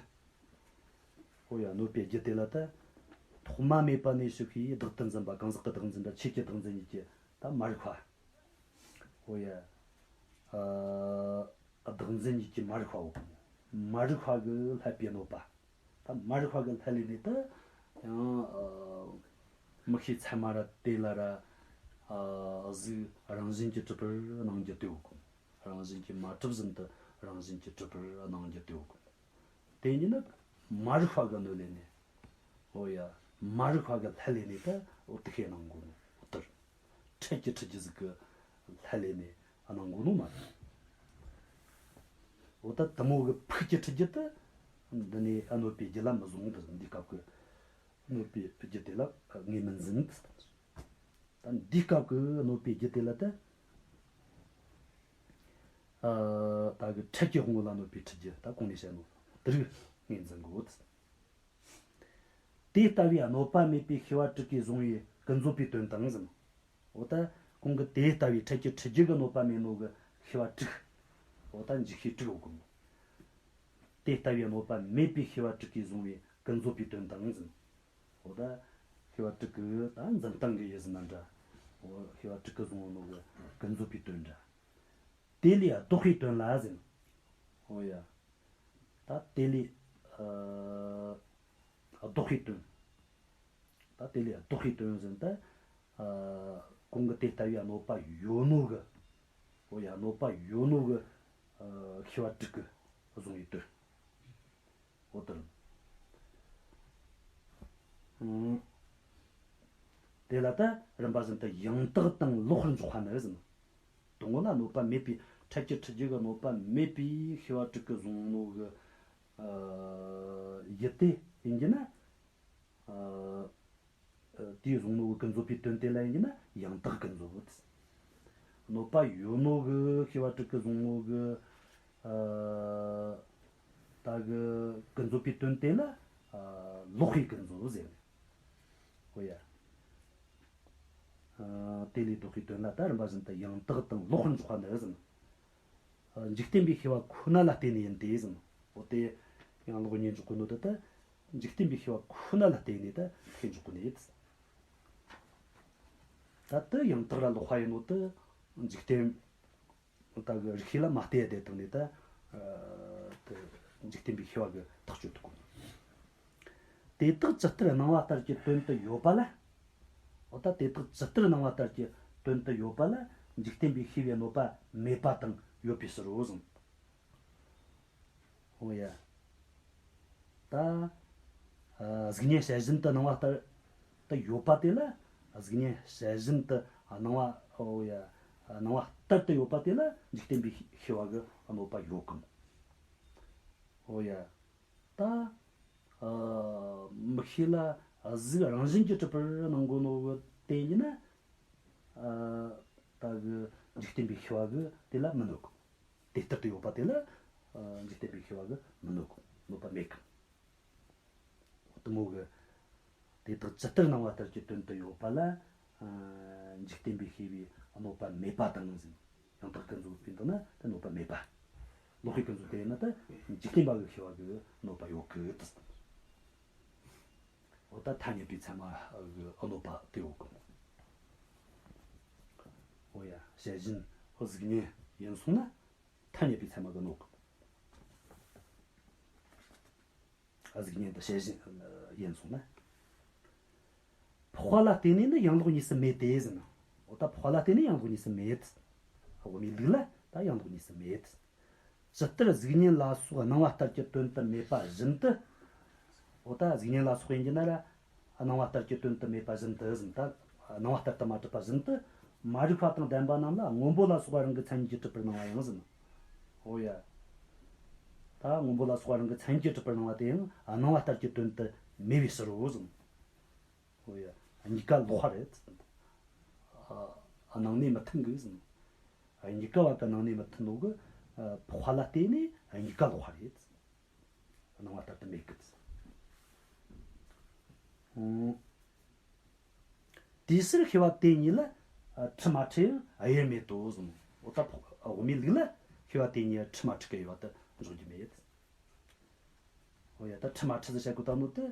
ཨོ་ཡ། གནོད་པའི་རྒྱུ་དེ་ལ་ད་ཐོག་མ་མེད་པ་ནས་ཞིག་པའི་བདག་ཏུ་འཛིན་པ། གང་ཟག་གི་བདག་འཛིན་དང་ཆོས་ཀྱི་བདག་འཛིན་གཉིས་ཀྱི་ད་མ་རིག་པ། ཨོ་ཡ། ཨ། བདག་འཛིན་གཉིས་ཀྱི་མ་རིག་པའོ། མ་རིག་པ་གིས་བསླད་པའི་གནོད་པ། ད་མ་རིག་པ་གིས་བསླད་ལས་ནས་ད་ཡང་། ཨ། མིག་ཤེས་ཚད་མ་ར་དེ་ལ་ར། ཨ། གཟུགས་རང་བཞིན་གྱིས་གྲུབ་པར་སྣང་རྒྱུ་དེའོ། རང་བཞིན་གྱིས་མ་གྲུབ་བཞིན་དུ་རང་བཞིན་གྱིས་གྲུབ་པར་སྣང་རྒྱུ་དེའོ། དེ་ཉིད་ནི་མ་རིག་པ་གིས་གནོད་ལས་ནས། འོ་ཡ། མ་རིག་པ་གིས་བསླད་ལས་ནས་ད་འོ་དེ་ཁས་སྣང་གོ་ནོ། འོ་དེར། འཕྲལ་གྱི་འཁྲུལ་རྒྱུ་ཟིག་གིས་བསླད་ལས་ནས་སྣང་གོ་ནོ་མ་རེད། འོ་ད་དེ་མོ་གི་ཕུགས་ཀྱི་འཁྲུལ་རྒྱུ་དེ་འདི་ནས་གནོད་པའི་རྒྱུ་ལ་མི་བཟུང་དུ། འདིའི་སྐབས་ཀྱི་གནོད་པའི་རྒྱུ་དེ་ལ་ངོས་མི་འཛིན་དུ། ད་འདིའི་སྐབས་ཀྱི་གནོད་པའི་རྒྱུ་དེ་ལ་ད། ཨ། ད་གི་འཕྲལ་གྱི་དབང་པོ་ལ་གནོད་པའི་འཁྲུལ་རྒྱུ་ད་གོང་ནས་བཤད་ནོ་དེ་རིགས་ངོས་འཛིན་དགོས། དེ་ལྟ་བུའི་གནོད་པ་མེད་པའི་ཤེས་པ་དྲུག་གིས་བཟུང་བའི་ཀུན་རྫོབ་པའི་དོན་དང་ཟེར། འོ་ད་གོང་གི་དེ་ལྟ་བུའི་འཕྲལ་གྱི་འཁྲུལ་རྒྱུ་གི་གནོད་པ་མེད་ནོ་གི་ཤེས་པ་དྲུག། འོ་ད་འཇུག་ཤེས་དྲུག་ཡོད་གི། དེ་ལྟ་བུའི་གནོད་པ་མེད་པའི་ཤེས་པ་དྲུག་གིས་བཟུང་བའི་ཀུན་རྫོབ་པའི་དོན་དང་ཟེར། འོ་ད་ཤེས་པ་དྲུག་གི་ད་འཛིན་སྟངས་ཀྱི་ཡུལ་ཟེར་ན་འདྲ། འོ་ཤེས་པ་དྲུག་གིས་བཟུང་ནོ་གི་ཀུན་རྫོབ་པའི་དོན་འདྲ། དེ་ལས་ལྡོག་པའི་དོན་ལ་ཟེར། འོ་ཡ། ད་དེ་ལས། ཨ། ལྡོག་པའི་དོན། ད་དེ་ལས་ལྡོག་པའི་དོན་ཟེར་ན་ད། ཨ། གོང་གི་དེ་ལྟ་བུའི་གནོད་པ་ཡོད་ནོ་གི། འོ་ཡ། གནོད་པ་ཡོད་ནོ་གི། ཨ། ཤེས་པ་དྲུག་གིས་བཟུང་བའི་དོན། འོ་དེ་རེད། ཨང་། དེ་ལ་ད་རིམ་པ་བཞིན་དུ་ཡང་དག་དང་ལོག་པར་འཇོག་པ་ནི་ཟེར། དང་པོ་ལ་གནོད་པ་མེད་པའི། འཕྲལ་གྱི་འཁྲུལ་རྒྱུ་གི་གནོད་པ་མེད་པའི་ཤེས་པ་དྲུག་གིས་བཟུང་ནོ་གི། ཨ། ཡུལ་དེ་ཡིན་གྱི་ན། ཨ། དེས་བཟུང་ནོ་གི་ཀུན་རྫོབ་པའི་དོན་དེ་ལ་ཡིན་གྱི་ན་ཡང་དག་ཀུན་རྫོབ། གནོད་པ་ཡོད་ནོ་གི་ཤེས་པ་དྲུག་གིས་བཟུང་ནོ་གི། ཨ། ད་གི་ཀུན་རྫོབ་པའི་དོན་དེ་ལ། ཨ། ལོག་པའི་ཀུན་རྫོབ་ཟེར་ནས། འོ་ཡ། ཨ། དེ་ལས་ལྡོག་པའི་དོན་ལ་ད་རིམ་པ་བཞིན་དུ་ཡང་དག་དང་ལོག་པར་འཇོག་པ་ནི་ཟེར། ཨ། འཇིག་རྟེན་པའི་ཤེས་པ་ཁོ་ན་ལ་བརྟེན་ནས་ཡིན་ཏེ་ཟེར། འོ་དེ་ཡང་ལོག་གཉིས་འཇོག་གི་ནོ་དེ་ད་འཇིག་རྟེན་པའི་ཤེས་པ་ཁོ་ན་ལ་བརྟེན་ནས་ད་ཁས་འཇོག་གི་ནི། ད་དེ་ཡང་དག་ལ་ལོག་པ་ཡིན་ནོ་དེ་འཇིག་རྟེན་ད་གི་རིགས་ཤེས་ལ་མ་ལྟོས་ཏེ་བཏང་ནས་ད། ཨ། དེ་འཇིག་རྟེན་པའི་ཤེས་པ་གིས་ཐག་གཅོད་ཐུབ་གོ། དེ་དག་ཇི་ལྟར་སྣང་བ་ལྟར་གྱི་དོན་དུ་ཡོད་པ་ལ། འོ་ད་དེ་དག་ཇི་ལྟར་སྣང་བ་ལྟར་གྱི་དོན་དུ་ཡོད་པ་ལ་འཇིག་རྟེན་པའི་ཤེས་པའི་གནོད་པ་མེད་པ་དང་ཡོད་པའི་ཕྱིར་རོ་ཟེར། འོ་ཡ། ད། ཨ། གཟུགས་བརྙན་བྱད་བཞིན་དུ་སྣང་བ་ལྟར་དུ་ཡོད་པ་དེ་ལ། གཟུགས་བརྙན་བྱད་བཞིན་དུ་སྣང་བ། འོ་ཡ། སྣང་བ་ལྟར་དུ་ཡོད་པ་དེ་ལ་འཇིག་རྟེན་པའི་ཤེས་པ་གི་གནོད་པ་ཡོད་གམ། འོ་ཡ། ད། ཨ། མིག་ཤེས་ལ་གཟུགས་རང་བཞིན་གྱིས་གྲུབ་པར་སྣང་གོ་ནོ་གི་དེ་ཡིན་ན། ཨ། ད་གི་འཇིག་རྟེན་པའི་ཤེས་པ་གིས་དེ་ལ་མི་གནོད་གི། དེ་ལྟར་དུ་ཡོད་པ་དེ་ལ། ཨ། འཇིག་རྟེན་པའི་ཤེས་པ་གིས་མི་གནོད་གི། གནོད་པ་མེད་གི། དེ་མོ་གི། དེ་དག་ཇི་ལྟར་སྣང་བ་ལྟར་གྱི་དོན་དུ་ཡོད་པ་ལ། ཨ། འཇིག་རྟེན་པའི་ཤེས་པའི་གནོད་པ་མེད་པ་དང་ཟེར། ཡང་དག་ཀུན་རྫོབ་པའི་འདི་ན་དེ་གནོད་པ་མེད་པ། ལོག་པའི་ཀུན་རྫོབ་དེ་ཡིན་ན་ད་འཇིག་རྟེན་པ་གི་ཤེས་པ་གི་གནོད་པ་ཡོད་གི་དེ། འོ་ད་ཐ་སྙད་པའི་ཚད་མ་གི་གནོད་པ་དེ་ཡོད་གི། འོ་ཡ། བྱད་བཞིན་གཟུགས་བརྙན་ཡིན་སོང་ན་ཐ་སྙད་པའི་ཚད་མ་གིས་གནོད་གི། གཟུགས་བརྙན་དེ་བྱད་བཞིན་ཡིན་སོང་ན། འཕགས་པ་ལ་བརྟེན་ནས་ནི་ཡང་ལོག་གཉིས་སུ་མེད་དེ་ཟེར་ན། འོ་ད་འཕགས་པ་ལ་བརྟེན་ནས་ཡང་ལོག་གཉིས་སུ་མེད། དབུ་མའི་ལུགས་ལ་ད་ཡང་ལོག་གཉིས་སུ་མེད། ཇི་ལྟར་གཟུགས་བརྙན་ལ་སོགས་སྣང་བ་ལྟར་གྱི་དོན་དུ་མེད་པ་བཞིན་དུ། འོ་ད་གཟུགས་བརྙན་ལ་སོགས་ཡིན་གྱི་ན་ར། སྣང་བ་ལྟར་གྱི་དོན་དུ་མེད་པ་བཞིན་དུ་ཟེར་ན་ད། སྣང་བ་ལྟར་དུ་མ་གྲུབ་པ་བཞིན་དུ། མ་རིག་པ་དང་ལྡན་པ་རྣམས་ལ་སྔོན་པོ་ལ་སོགས་པ་རང་གི་མཚན་ཉིད་ཀྱིས་གྲུབ་པར་སྣང་བ་ཡང་ཟེར་ན། འོ་ཡ། ད་སྔོན་པོ་ལ་སོགས་པ་རང་གི་མཚན་ཉིད་ཀྱིས་གྲུབ་པར་སྣང་བ་དེ་ཡང་སྣང་བ་ལྟར་གྱི་དོན་དུ་མེད་པའི་ཕྱིར་རོ་ཟེར། འོ་ཡ། གཉིས་ཀ་ལོག་པ་རེད། ཨ། སྣང་གནས་མི་མཐུན་གི་ཟེར། གཉིས་ཀ་བ་གི་སྣང་གནས་མི་མཐུན་ནོ་གི། ཨ། འཕགས་པ་ལ་བརྟེན་ནས་གཉིས་ཀ་ལོག་པ་རེད། སྣང་བ་ལྟར་དུ་མེད་གི། ཨང་། དེའི་ཕྱིར་ཤེས་པ་དེ་ཉིད་ལ། ཨ། འཁྲུལ་མ་འཁྲུལ་ཡང་དབྱེར་མེད་དོ་གསུངས། འོ་ད་དབུ་མའི་ལུགས་ལ་ཤེས་པ་དེ་ཉིད་འཁྲུལ་མ་འཁྲུལ་གི་དབྱེ་བ་དེ་འཇོག་རྒྱུ་མེད། འོ་ཡ། ད་འཁྲུལ་མ་འཁྲུལ་ཟེར་བཤད་གོ་ད་ནོ་དེ་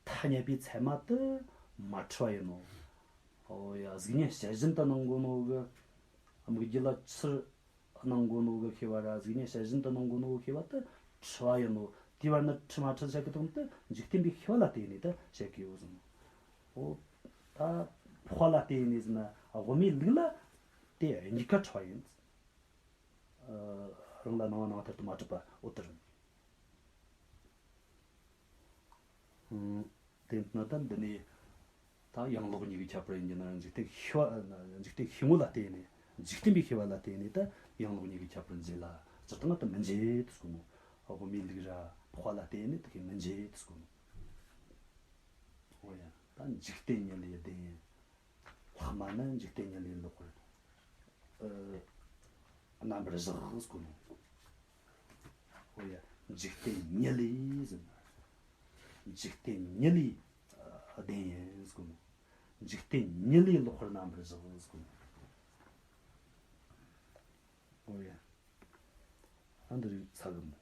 ཐ་སྙད་པའི་ཚད་མ་དེ་མ་འཁྲུལ་བ་ཡིན་ནོ། འོ་ཡ། གཟུགས་བརྙན་བྱད་བཞིན་དུ་སྣང་གོ་ནོ་གི་སྨིག་རྒྱུ་ལ་ཆུར། གནང་གོ་ནོ་གི་ཤེས་པ་ར་གཟུགས་བརྙན་བྱད་བཞིན་དུ་གནང་གོ་ནོ་གི་ཤེས་པ་དེ་འཁྲུལ་བ་ཡིན་ནོ། དེའི་བར་ན་འཁྲུལ་མ་འཁྲུལ་བཤད་གི་དོན་དེ་འཇིག་རྟེན་པའི་ཤེས་པ་ལ་བརྟེན་ནས་ད་བཤད་གི་ཡོད་ཟེར། འོ། ད་འཕགས་པ་ལ་བརྟེན་ནས་ཟེར་ན་དབུ་མའི་ལུགས་ལ་དེ་གཉིས་ཀ་འཁྲུལ་བ་ཡིན། ཨ། རང་ལ་སྣང་བ་སྣང་བ་ལྟར་དུ་མ་གྲུབ་པ། འོ་དེ་རེད། ཨང་། དེ་ན་ད་འདི་ནས་ད་ཡང་ལོག་གཉིས་ཀྱི་ཁྱད་པར་ཡིན་གྱི་ན། འཇིག་རྟེན་ཤེས་པ། འཇིག་རྟེན་ཤེས་ངོ་ལ་བརྟེན་ནས། འཇིག་རྟེན་པའི་ཤེས་པ་ལ་བརྟེན་ནས་ད་ཡང་ལོག་གཉིས་ཀྱི་ཁྱད་པར་འབྱེད་ལ། སྤྱིར་བཏང་ད་མི་འབྱེད་དུ་གོ་ནོ། དབུ་མའི་ལུགས་ར་འཕགས་པ་ལ་བརྟེན་ནས་དེ་གི་མི་འབྱེད་དུ་གོ་ནོ། འོ་ཡ། ད་འཇིག་རྟེན་ཉིད་ལས་བདེན། ལྷག་མ་ནི་འཇིག་རྟེན་ཉིད་ལས་ལོག་པར། ཨ། རྣམ་པར་གཞག་ཟེར་གོ་ནོ། འོ་ཡ། འཇིག་རྟེན་ཉིད་ལས་ཟེར་ན། འཇིག་རྟེན་ཉིད་ལས། ཨ། བདེན་ཡིན་ཟེར་གོ་ནོ། འཇིག་རྟེན་ཉིད་ལས་ལོག་པར་རྣམ་པར་གཞག་ཟེར་གོ་ནོ། འོ་ཡ། ཨ། འདི་རིགས་ཚ་གི་མོ།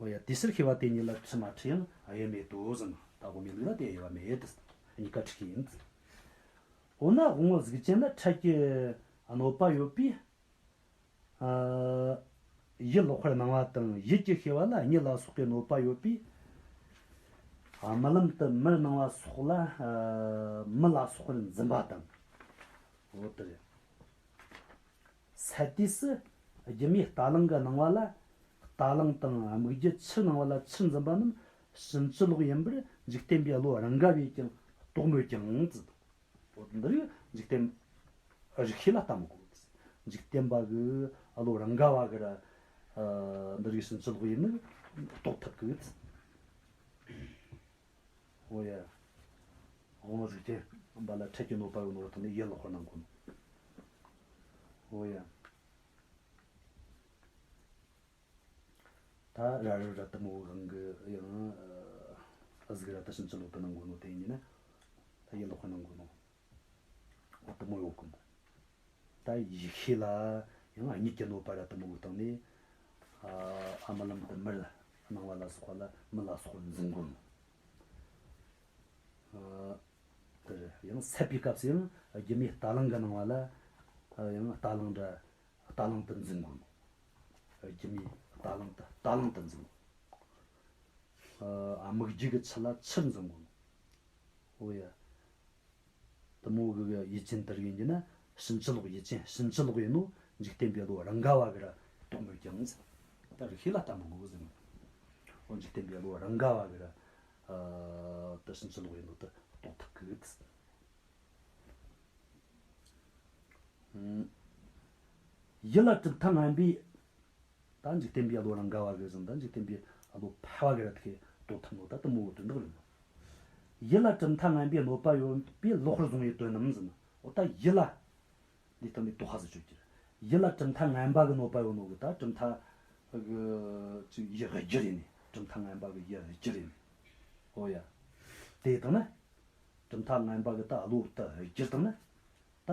འོ་ཡ། དེ་ཕྱིར་ཤེས་པ་དེ་ཉིད་ལ་འཁྲུལ་མ་འཁྲུལ་ཡང་དབྱེར་མེད་དོ་ཟེར་ན། ད་དབུ་མའི་ལུགས་ལ་དེ་དབྱེ་བ་མེད་དེ། གཉིས་ཀ་འཁྲུལ་གྱི་ཡིན། འོ་ན་དབང་པོ་གཟུགས་ཅན་ལ་འཕྲལ་གྱི་གནོད་པ་ཡོད་པས། ཨ། ཡིད་ལོག་པར་སྣང་བ་དང་ཡིད་ཀྱི་ཤེས་པ་ལ་གཉིད་ལ་སོགས་པའི་གནོད་པ་ཡོད་པས། ཨ། རྨི་ལམ་དུ་མིར་སྣང་བ་སོགས་ལ། ཨ། མི་ལ་སོགས་པར་འཛིན་པ་དང་། འོ་དེ་རེད། སད་དུས་སུ་སྒྱུ་མའི་རྟ་གླང་གི་སྣང་བ་ལ་རྟ་གླང་དང་། སྨིག་རྒྱུ་ཆུར་སྣང་བ་ལ་ཆུར་འཛིན་པ་རྣམས་ཕྱིན་ཅི་ལོག་ཡིན་པར་འཇིག་རྟེན་པའི་བློ་རང་ག་བས་ཀྱང་རྟོགས་མོད་ཀྱང་། འོ་འདི་རིགས་འཇིག་རྟེན་རིགས་ཤེས་ལ་ལྟ་མི་དགོས། འཇིག་རྟེན་པ་གི་བློ་རང་ག་བ་གི་ར། ཨ། འདི་རིགས་ཕྱིན་ཅི་ལོག་ཡིན་ནི་རྟོགས་ཐུབ་གི། འོ་ཡ། དབང་པོ་གཟུགས་ཅན་པ་ལ་འཕྲལ་གྱི་གནོད་པ་ཡོད་ནོ་དང་ནི་ཡིད་ལོག་པར་སྣང་གོ་ནོ། འོ་ཡ། ད་ར་རི་ར་དེ་མོ་གང་གི་ཡང་། ཨ། གཟུགས་ར་དེ་ཕྱིན་ཅི་ལོག་ཏུ་སྣང་གོ་ནོ་དེ་ཡིན་ན་ད་ཡིད་ལོག་པར་སྣང་གོ་ནོ། འོ་དེ་མོ་ཡོད་གི་མོ། ད་ཡིད་ཤེས་ལ་ཡང་གཉིད་ཀྱི་གནོད་པ་ར་དེ་མོ་གི་སྟེང་ནས། ཨ། རྨི་ལམ་དུ་མིར་སྣང་བ་ལ་སོགས་པ་ལ་མི་ལ་སོགས་པར་འཛིན་གོ་ནོ། ཨ། དེ་ཡང་སད་པའི་སྐབས་སུ་ཡང་སྒྱུ་མའི་རྟ་གླང་གི་སྣང་བ་ལ། ཨ། ཡང་རྟ་གླང་འདྲ་རྟ་གླང་དུ་འཛིན་གོ་ནོ། སྒྱུ་མའི་རྟ་གླང་དུ་རྟ་གླང་དུ་འཛིན་གོ་ནོ། ཨ། སྨིག་རྒྱུ་གི་ཆུ་ལ་ཆུར་འཛིན་གོ་ནོ། འོ་ཡ། དེ་མོ་གི་ཡུལ་ཅན་དེ་རིགས་ཡིན་གྱི་ན་ཕྱིན་ཅི་ལོག་ཡུལ་ཅན། ཕྱིན་ཅི་ལོག་ཡིན་ནོ་འཇིག་རྟེན་པའི་བློ་རང་ག་བ་གི་ར་རྟོགས་མོད་ཀྱང་ཟེར། ད་རིགས་ཤེས་ལ་ལྟ་མི་དགོས་ཟེར། འོ་འཇིག་རྟེན་པའི་བློ་རང་ག་བ་གི་ར། ཨ། ད་ཕྱིན་ཅི་ལོག་ཡིན་ནོ་དེ་རྟོགས་ཐུབ་གི། ཨང་། ཡིད་ལ་གྲུབ་མཐའ་ངན་པའི། ད་འཇིག་རྟེན་པའི་བློ་རང་ག་བ་གི་ཟེར། ད་འཇིག་རྟེན་པའི་བློ་ཕལ་བ་གི་ར་དེ་རྟོགས་ཐུབ་ནོ་ད་དེ་མོ་དོན་དག་རེད། ཡིད་ལ་གྲུབ་མཐའ་ངན་པའི་གནོད་པ་ཡོད་པས་ལོག་པར་བཟུང་བའི་དོན་རྣམས་ཟེར་ན། འོ་ད་ཡིད་ལ། འདི་སྟེང་ནས་དོགས་པ་ཟིག་གཅོད་རྒྱུ། ཡིད་ལ་གྲུབ་མཐའ་ངན་པ་གི་གནོད་པ་ཡོད་ནོ་གི། ད་གྲུབ་མཐའ་གི་ཅིག་ཡིད་བསྒྱུར་ཡིན་ནི། གྲུབ་མཐའ་ངན་པ་གི་ཡིད་བསྒྱུར་ཡིན་ནི། འོ་ཡ། དེ་དང་ན། གྲུབ་མཐའ་ངན་པ་གི་ད་བློ་ད་བསྒྱུར་དང་ན། ད་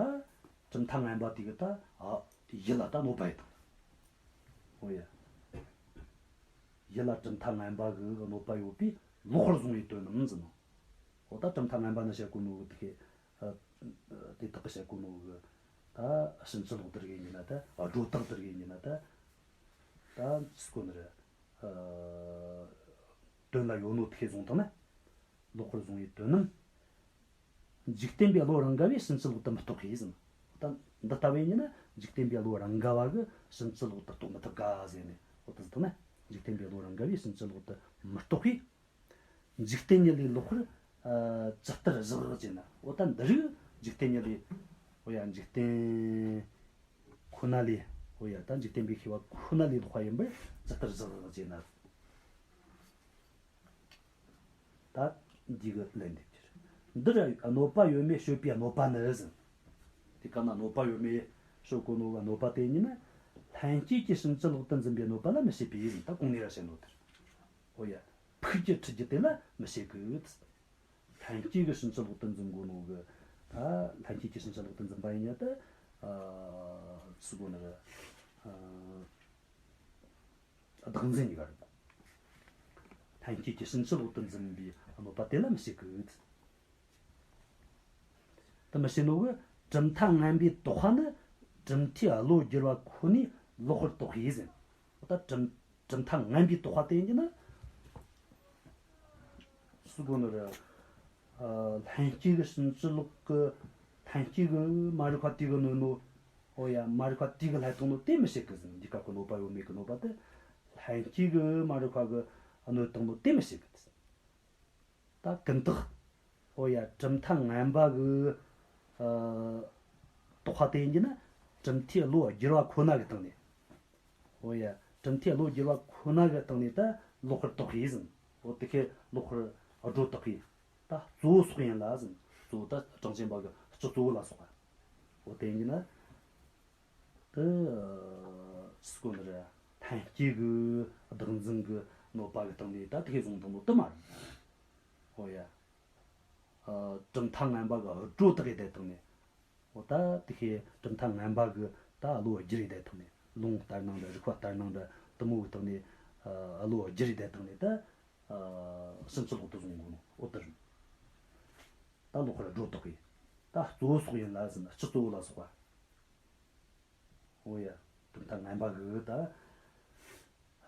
གྲུབ་མཐའ་ངན་པ་དེ་གི་ད། ཨ། ཡིད་ལ་ད་གནོད་པ་ཡོད་དང་། འོ་ཡ། ཡིད་ལ་གྲུབ་མཐའ་ངན་པ་གི་གནོད་པ་ཡོད་པས་ལོག་པར་བཟུང་བའི་དོན་རྣམས་ཟེར་ནོ། འོ་ད་གྲུབ་མཐའ་ངན་པ་ནི་བཤད་གོ་ནོ་གི་དེ་གི། ཨ། དེ་དག་གི་བཤད་གོ་ནོ་གི། ད་ཕྱིན་ཅི་ལོག་དེ་རིགས་ཡིན་གྱི་ན། ད་སྒྲོ་བཏགས་དེ་རིགས་ཡིན་གྱི་ན། ད་ད་ཅི་གོ་ནི་རེད། ཨ། དོན་ལ་ཡོད་ནོ་དེ་གི་བཟུང་དང་ན། ལོག་པར་བཟུང་བའི་དོན་རྣམས། འཇིག་རྟེན་པའི་བློ་རང་ག་བས་ཕྱིན་ཅི་ལོག་ཏུ་མི་རྟོགས་པས་ཟེར། ད་འདི་ལྟ་བུ་ཡིན་ན་འཇིག་རྟེན་པའི་བློ་རང་ག་བ་གིས་ཕྱིན་ཅི་ལོག་ཏུ་རྟོགས་མི་ཐུབ་ག་ཟེར་ནས། འོ་དེ་ཟེར་ན། འཇིག་རྟེན་པའི་བློ་རང་ག་བས་ཕྱིན་ཅི་ལོག་ཏུ་མི་རྟོགས་པས། འཇིག་རྟེན་ཉིད་ལས་ལོག་པར། ཨ། ཇི་ལྟར་བཞག་ཅེ་ན། འོ་ད་འདི་རིགས་འཇིག་རྟེན་ཉིད་ལས། འོ་ཡ། འཇིག་རྟེན་ཁོ་ན་ལས། འོ་ཡ། ད་འཇིག་རྟེན་པའི་ཤེས་པ་ཁོ་ན་ལས་ལོག་པ་ཡིན་པར་ཇི་ལྟར་བཞག་ཅེ་ན། ད་འདི་གི་ལན་འདེབས་རྒྱུ་རེད། འདིར་གནོད་པ་ཡོད་མེད་དཔྱོད་པའི་གནོད་པ་ནི་ཟེར། དེ་ག་ན་གནོད་པ་ཡོད་མེད་དཔྱོད་གོ་ནོ་གི་གནོད་པ་དེ་ཉིད་ནི། ལྷན་སྐྱེས་ཀྱིས་ཕྱིན་ཅི་ལོག་ཏུ་འཛིན་པའི་གནོད་པ་ལ་མི་བྱེད་པས་ཟེར། ད་གོང་ནས་ར་བཤད་ནོ་དེ་རེད། འོ་ཡ། ཕུགས་ཀྱི་འཁྲུལ་རྒྱུ་དེ་ལ་མི་བྱེད་གི། ལྷན་སྐྱེས་ཀྱིས་ཕྱིན་ཅི་ལོག་ཏུ་འཛིན་གོ་ནོ་གི། ད་ལྷན་སྐྱེས་ཀྱིས་ཕྱིན་ཅི་ལོག་ཏུ་འཛིན་པ་ཡིན་ན་ད། ཨ། ཅི་གོ་ནི་རེད། ཨ། བདག་འཛིན་གཉིས་ཀ་རེད། ལྷན་སྐྱེས་ཀྱིས་ཕྱིན་ཅི་ལོག་ཏུ་འཛིན་པའི་གནོད་པ་དེ་ལ་མི་བྱེད་གི། དེ་མི་བྱེད་ནོ་གི་གྲུབ་མཐའ་ངན་པའི་དོགས་པ་ནི་ གྲུབ་མཐས་བློ་བསྒྱུར་བ་ཁོ་ནས་ལོག་པར་རྟོགས་པས་ཟེར། ད་གྲུབ་གྲུབ་མཐའ་ངན་པའི་རྟོག་པ་དེ་ཡིན་གྱི་ན། སུ་གོ་ནོ་ར། ལྷན་སྐྱེས་ཀྱི་ཕྱིན་ཅི་ལོག་གི། ལྷན་སྐྱེས་ཀྱི་མ་རིག་པ་དེ་གིས་གནོད་ནོ། འོ་ཡ། མ་རིག་པ་དེ་གིས་ལྷན་ཐོག་ནོ་དེ་མི་བྱེད་གི་ཟེར། འདི་སྐབས་ཀྱི་གནོད་པ་ཡོད་མེད་ཀྱི་གནོད་པ་དེ། ལྷན་སྐྱེས་ཀྱི་མ་རིག་པ་གིས་གནོད་བཏང་ནོ་དེ་མི་བྱེད་གི་ཟེར། ད་ཀུན་བརྟགས། འོ་ཡ། གྲུབ་མཐའ་ངན་པ་གི། ཨ། རྟོག་པ་དེ་ཡིན་གྱི་ན། གྲུབ་མཐས་བློ་བསྒྱུར་བ་ཁོ་ན་གི་སྟེང་ནས། འོ་ཡ། གྲུབ་མཐས་བློ་བསྒྱུར་བ་ཁོ་ན་གི་སྟེང་ནས་ད་ལོག་པར་རྟོགས་པས་ཟེར། འོ་དེ་ཁས་ལོག་པར་སྒྲོ་བཏགས་པས། ད་གཙོ་བོ་སོགས་ཡིན་ལ་ཟེར། གཙོ་བོ་ད་གྲངས་ཅན་པ་གི་སྤྱི་གཙོ་བོ་ལ་སོགས་པ། འོ་དེ་ཡིན་གྱི་ན། དེ་སུ་གོ་ནི་རེད། ལྷན་སྐྱེས་ཀྱི་བདག་འཛིན་གྱི་གནོད་པ་གི་སྟེང་ནས་ད་དེ་ཁས་བཟུང་བཏང་ནོ་དེ་མ་རེད། འོ་ཡ། ཨ། གྲུབ་མཐའ་ངན་པ་གི་སྒྲོ་བཏགས་ཡེ་དེ་སྟེང་ནས། འོ་ད་དེ་ཁས་གྲུབ་མཐའ་ངན་པ་གི་ད་བློ་བསྒྱུར་ཡེ་དེ་སྟེང་ནས། ལུང་ལྟར་སྣང་འདྲ་རིགས་པ་ལྟར་སྣང་འདྲ་དེ་མོ་གི་སྟེང་ནས། ཨ། བློ་བསྒྱུར་ཡེ་དེ་སྟེང་ནས་ད། ཨ། ཕྱིན་ཅི་ལོག་ཏུ་བཟུང་གོ་ནོ། འོ་དེ་རེད། ད་ལོག་པར་སྒྲོ་བཏགས་པས། ད་གཙོ་བོ་སོགས་ཡིན་ལ་ཟེར་ན་སྤྱི་གཙོ་བོ་ལ་སོགས་པ། འོ་ཡ། གྲུབ་མཐའ་ངན་པ་གི་ད།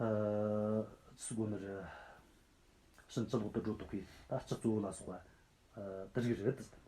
ཨ། སུ་གོ་ནི་རེད། ཕྱིན་ཅི་ལོག་ཏུ་སྒྲོ་བཏགས་པས་ད་སྤྱི་གཙོ་བོ་ལ་སོགས་པ། ཨ། དེ་རིགས་རེད་དེ།